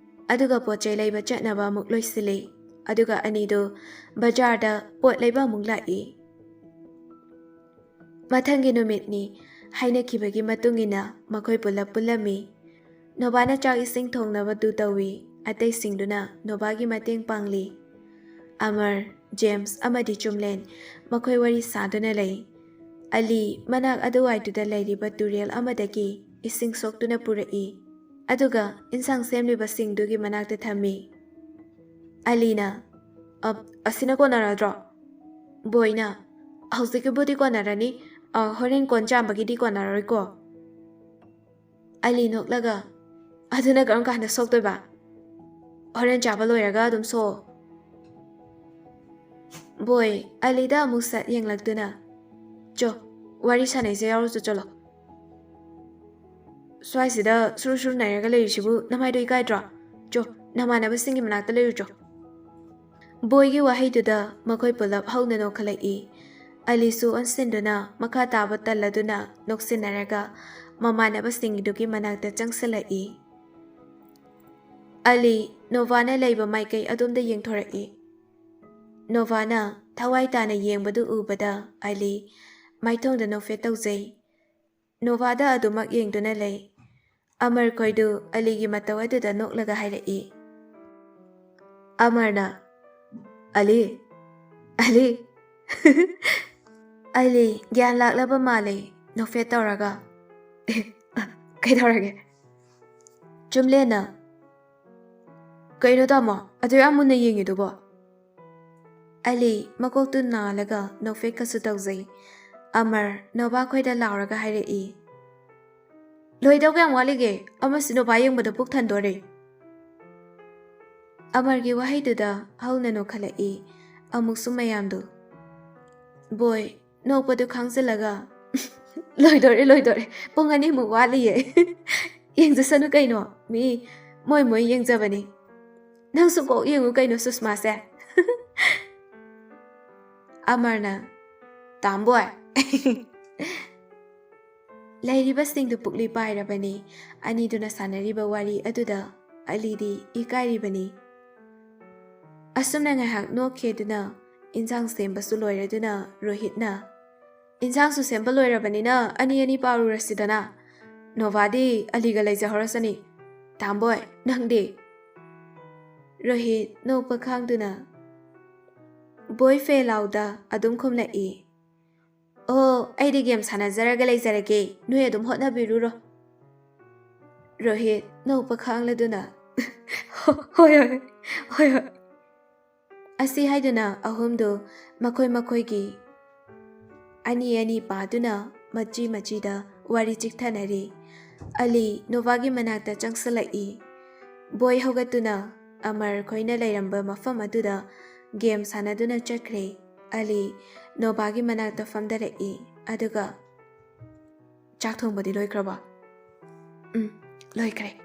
ꯑꯗꯨꯒ ꯄꯣꯠ ꯆꯩ ꯂꯩꯕ ꯆꯠꯅꯕ ꯑꯃꯨꯛ ꯂꯣꯏꯁꯤꯜꯂꯤ, ꯑꯗꯨꯒ ꯑꯅꯤꯗꯨ ꯕꯖꯥꯔꯗ ꯄꯣꯠ ꯂꯩꯕ ꯑꯃꯨꯛ ꯂꯥꯛꯏ꯫ ꯃꯊꯪꯒꯤ ꯅꯨꯃꯤꯠꯅꯤ꯫ ꯍꯥꯏꯅꯈꯤꯕꯒꯤ ꯃꯇꯨꯡ ꯏꯟꯅ ꯃꯈꯣꯏ ꯄꯨꯂꯞ ꯄꯨꯜꯂꯝꯃꯤ꯫ ꯅꯣꯚꯥꯅ ꯆꯥꯛ ꯏꯁꯤꯡ ꯊꯣꯡꯅꯕꯗꯨ ꯇꯧꯏ, ꯑꯇꯩꯁꯤꯡꯗꯨꯅ ꯅꯣꯚꯥꯒꯤ ꯃꯇꯦꯡ ꯄꯥꯡꯂꯤ꯫ ꯑꯃꯔ, ꯖꯦꯝꯁ ꯑꯃꯗꯤ ꯆꯨꯝꯂꯦꯟ ꯃꯈꯣꯏ ꯋꯥꯔꯤ ꯁꯥꯗꯨꯅ ꯂꯩ꯫ ꯑꯂꯤ ꯃꯅꯥꯛ ꯑꯗꯨꯋꯥꯏꯗꯨꯗ ꯂꯩꯔꯤꯕ ꯇꯨꯔꯦꯜ ꯑꯃꯗꯒꯤ ꯏꯁꯤꯡ ꯁꯣꯛꯇꯨꯅ ꯄꯨꯔꯛꯏ, ꯑꯗꯨꯒ ꯏꯟꯁꯥꯡ ꯁꯦꯝꯂꯤꯕꯁꯤꯡꯗꯨꯒꯤ ꯃꯅꯥꯛꯇ ꯊꯝꯃꯤ꯫ ꯑꯂꯤꯅ, "ꯑ, ꯑꯁꯤꯅ ꯀꯣꯟꯅꯔꯗ꯭ꯔꯣ?" ꯕꯣꯏꯅ, "ꯍꯧꯖꯤꯛꯀꯤꯕꯨꯗꯤ ꯀꯣꯟꯅꯔꯅꯤ, ꯑ, ꯍꯣꯔꯦꯟ ꯀꯣꯟ ꯆꯥꯝꯕꯒꯤꯗꯤ ꯀꯣꯟꯅꯔꯣꯏꯀꯣ?" ꯑꯂꯤ ꯅꯣꯛꯂꯒ, "ꯑꯗꯨꯅ ꯀꯔꯝ ꯀꯥꯟꯗ ꯁꯣꯛꯇꯣꯏꯕ? ꯍꯣꯔꯦꯟ ꯆꯥꯕ ꯂꯣꯏꯔꯒ ꯑꯗꯨꯝ ꯁꯣꯛꯑꯣ꯫" ꯕꯣꯏ ꯑꯂꯤꯗ ꯑꯃꯨꯛ ꯁꯠ ꯌꯦꯡꯂꯛꯇꯨꯅ, "ꯆꯣ, ꯋꯥꯔꯤ ꯁꯥꯟꯅꯩꯁꯦ ꯌꯥꯎꯔꯨꯆꯣ, ꯆꯠꯂꯣ꯫ ꯁ꯭ꯋꯥꯏꯁꯤꯗ ꯁꯨꯔꯨ ꯁꯨꯔꯨ ꯅꯩꯔꯒ ꯂꯩꯔꯤꯁꯤꯕꯨ ꯅꯃꯥꯏꯗꯣ ꯏꯀꯥꯏꯗ꯭ꯔꯣ? ꯆꯣ, ꯅꯃꯥꯟꯅꯕꯁꯤꯡꯒꯤ ꯃꯅꯥꯛꯇ ꯂꯩꯔꯨꯆꯣ꯫" ꯕꯣꯏꯒꯤ ꯋꯥꯍꯩꯗꯨꯗ ꯃꯈꯣꯏ ꯄꯨꯂꯞ ꯍꯧꯅ ꯅꯣꯛꯈꯠꯂꯛꯏ꯫ ꯑꯂꯤꯁꯨ ꯑꯣꯟꯁꯤꯟꯗꯨꯅ ꯃꯈꯥ ꯇꯥꯕ ꯇꯜꯂꯗꯨꯅ ꯅꯣꯛꯁꯤꯟꯅꯔꯒ ꯃꯃꯥꯟꯅꯕꯁꯤꯡꯗꯨꯒꯤ ꯃꯅꯥꯛꯇ ꯆꯪꯁꯤꯜꯂꯛꯏ꯫ ꯑꯂꯤ ꯅꯣꯚꯥꯅ ꯂꯩꯕ ꯃꯥꯏꯀꯩ ꯑꯗꯣꯝꯗ ꯌꯦꯡꯊꯣꯔꯛꯏ꯫ ꯅꯣꯚꯥꯅ ꯊꯋꯥꯏ ꯇꯥꯅ ꯌꯦꯡꯕꯗꯨ ꯎꯕꯗ ꯑꯂꯤ ꯃꯥꯏꯊꯣꯡꯗ ꯅꯣꯛꯐꯦꯠ ꯇꯧꯖꯩ꯫ ꯅꯣꯚꯥꯗ ꯑꯗꯨꯃꯛ ꯌꯦꯡꯗꯨꯅ ꯂꯩ꯫ ꯑꯃꯔ ꯈꯣꯏꯗꯨ ꯑꯂꯤꯒꯤ ꯃꯇꯧ ꯑꯗꯨꯗ ꯅꯣꯛꯂꯒ ꯍꯥꯏꯔꯛꯏ꯫ ꯑꯃꯔꯅ, "ꯑꯂꯤ, ꯑꯂꯤ꯫" ꯑꯂꯤ ꯒ꯭ꯌꯥꯟ ꯂꯥꯛꯂꯕ ꯃꯥꯜꯂꯦ, ꯅꯣꯛꯐꯦꯠ ꯇꯧꯔꯒ, "ꯑꯦ, ꯑ, ꯀꯩꯗꯧꯔꯒꯦ?" ꯆꯨꯝꯂꯦꯟꯅ, "ꯀꯩꯅꯣ ꯇꯥꯃꯣ, ꯑꯗꯨ ꯌꯥꯝ ꯃꯨꯟꯅ ꯌꯦꯡꯉꯤꯗꯨꯕꯣ?" ꯑꯂꯤ ꯃꯀꯣꯛꯇꯨ ꯅꯥꯜꯂꯒ ꯅꯣꯛꯐꯦꯠꯀꯁꯨ ꯇꯧꯖꯩ꯫ ꯑꯃꯔ ꯅꯣꯚꯥ ꯈꯣꯏꯗ ꯂꯥꯎꯔꯒ ꯍꯥꯏꯔꯛꯏ, "ꯂꯣꯏꯗꯧ ꯀꯌꯥꯝ ꯋꯥꯠꯂꯤꯒꯦ? ꯑꯃꯁꯤ ꯅꯣꯚꯥ ꯌꯦꯡꯕꯗ ꯄꯨꯛ ꯊꯟꯗꯣꯔꯦ꯫" ꯑꯃꯔꯒꯤ ꯋꯥꯍꯩꯗꯨꯗ ꯍꯧꯅ ꯅꯣꯛꯈꯠꯂꯛꯏ ꯑꯃꯨꯛꯁꯨ ꯃꯌꯥꯝꯗꯨ꯫ ꯕꯣꯏ ꯅꯣꯛꯄꯗꯨ ꯈꯥꯡꯖꯤꯜꯂꯒ, "ꯂꯣꯏꯗꯣꯔꯦ, ꯂꯣꯏꯗꯣꯔꯦ, ꯄꯨꯡ ꯑꯅꯤꯃꯨꯛ ꯋꯥꯠꯂꯤꯌꯦ꯫" "ꯌꯦꯡꯖꯁꯅꯨ ꯀꯩꯅꯣ, ꯃꯤ ꯃꯣꯏ ꯃꯣꯏ ꯌꯦꯡꯖꯕꯅꯤ꯫ ꯅꯪꯁꯨ ꯀꯣꯛ ꯌꯦꯡꯉꯨ ꯀꯩꯅꯣ ꯁꯨꯁꯃꯥꯁꯦ꯫" ꯑꯃꯔꯅ, "ꯇꯥꯝꯕꯣꯏ꯫" ꯂꯩꯔꯤꯕꯁꯤꯡꯗꯨ ꯄꯨꯛꯂꯤ ꯄꯥꯏꯔꯕꯅꯤ꯫ ꯑꯅꯤꯗꯨꯅ ꯁꯥꯟꯅꯔꯤꯕ ꯋꯥꯔꯤ ꯑꯗꯨꯗ ꯑꯂꯤꯗꯤ ꯏꯀꯥꯏꯔꯤꯕꯅꯤ꯫ ꯑꯁꯨꯝꯅ ꯉꯥꯏꯍꯥꯛ ꯅꯣꯛꯈꯤꯗꯨꯅ ꯏꯟꯁꯥꯡ ꯁꯦꯝꯕꯁꯨ ꯂꯣꯏꯔꯗꯨꯅ ꯔꯣꯍꯤꯠꯅ, "ꯏꯟꯁꯥꯡꯁꯨ ꯁꯦꯝꯕ ꯂꯣꯏꯔꯕꯅꯤꯅ ꯑꯅꯤ ꯑꯅꯤ ꯄꯥꯔꯨꯔꯁꯤꯗꯅ꯫ ꯅꯣꯚꯥꯗꯤ ꯑꯂꯤꯒ ꯂꯩꯖꯍꯧꯔꯁꯅꯤ꯫ ꯇꯥꯝꯕꯣꯏ, ꯅꯪꯗꯤ?" ꯔꯣꯍꯤꯠ ꯅꯣꯛꯄ ꯈꯥꯡꯗꯨꯅ "ꯕꯣꯏ ꯐꯦ ꯂꯥꯎꯗ" ꯑꯗꯨꯝ ꯈꯨꯝꯂꯛꯏ꯫ "ꯑꯣ, ꯑꯩꯗꯤ ꯒꯦꯝ ꯁꯥꯟꯅꯖꯔꯒ ꯂꯩꯖꯔꯒꯦ, ꯅꯣꯏ ꯑꯗꯨꯝ ꯍꯣꯠꯅꯕꯤꯔꯨꯔꯣ꯫" ꯔꯣꯍꯤꯠ ꯅꯣꯛꯄ ꯈꯥꯡꯂꯗꯨꯅ "ꯍꯣꯏ, ꯍꯣꯏ, ꯍꯣꯏ, ꯍꯣꯏ꯫" ꯑꯁꯤ ꯍꯥꯏꯗꯨꯅ ꯑꯍꯨꯝꯗꯨ ꯃꯈꯣꯏ ꯃꯈꯣꯏꯒꯤ ꯑꯅꯤ ꯑꯅꯤ ꯄꯥꯗꯨꯅ ꯃꯆꯤ ꯃꯆꯤꯗ ꯋꯥꯔꯤ ꯆꯤꯛꯊꯅꯔꯤ꯫ ꯑꯂꯤ ꯅꯣꯚꯥꯒꯤ ꯃꯅꯥꯛꯇ ꯆꯪꯁꯤꯜꯂꯛꯏ꯫ ꯕꯣꯏ ꯍꯧꯒꯠꯇꯨꯅ ꯑꯃꯔ ꯈꯣꯏꯅ ꯂꯩꯔꯝꯕ ꯃꯐꯝ ꯑꯗꯨꯗ ꯒꯦꯝ ꯁꯥꯟꯅꯗꯨꯅ ꯆꯠꯈ꯭ꯔꯦ꯫ ꯑꯂꯤ ꯅꯣꯚꯥꯒꯤ ꯃꯅꯥꯛꯇ ꯐꯝꯊꯔꯛꯏ, ꯑꯗꯨꯒ "ꯆꯥꯛ ꯊꯣꯡꯕꯗꯤ ꯂꯣꯏꯈ꯭ꯔꯕꯣ?" "ꯎꯝ, ꯂꯣꯏꯈ꯭ꯔꯦ꯫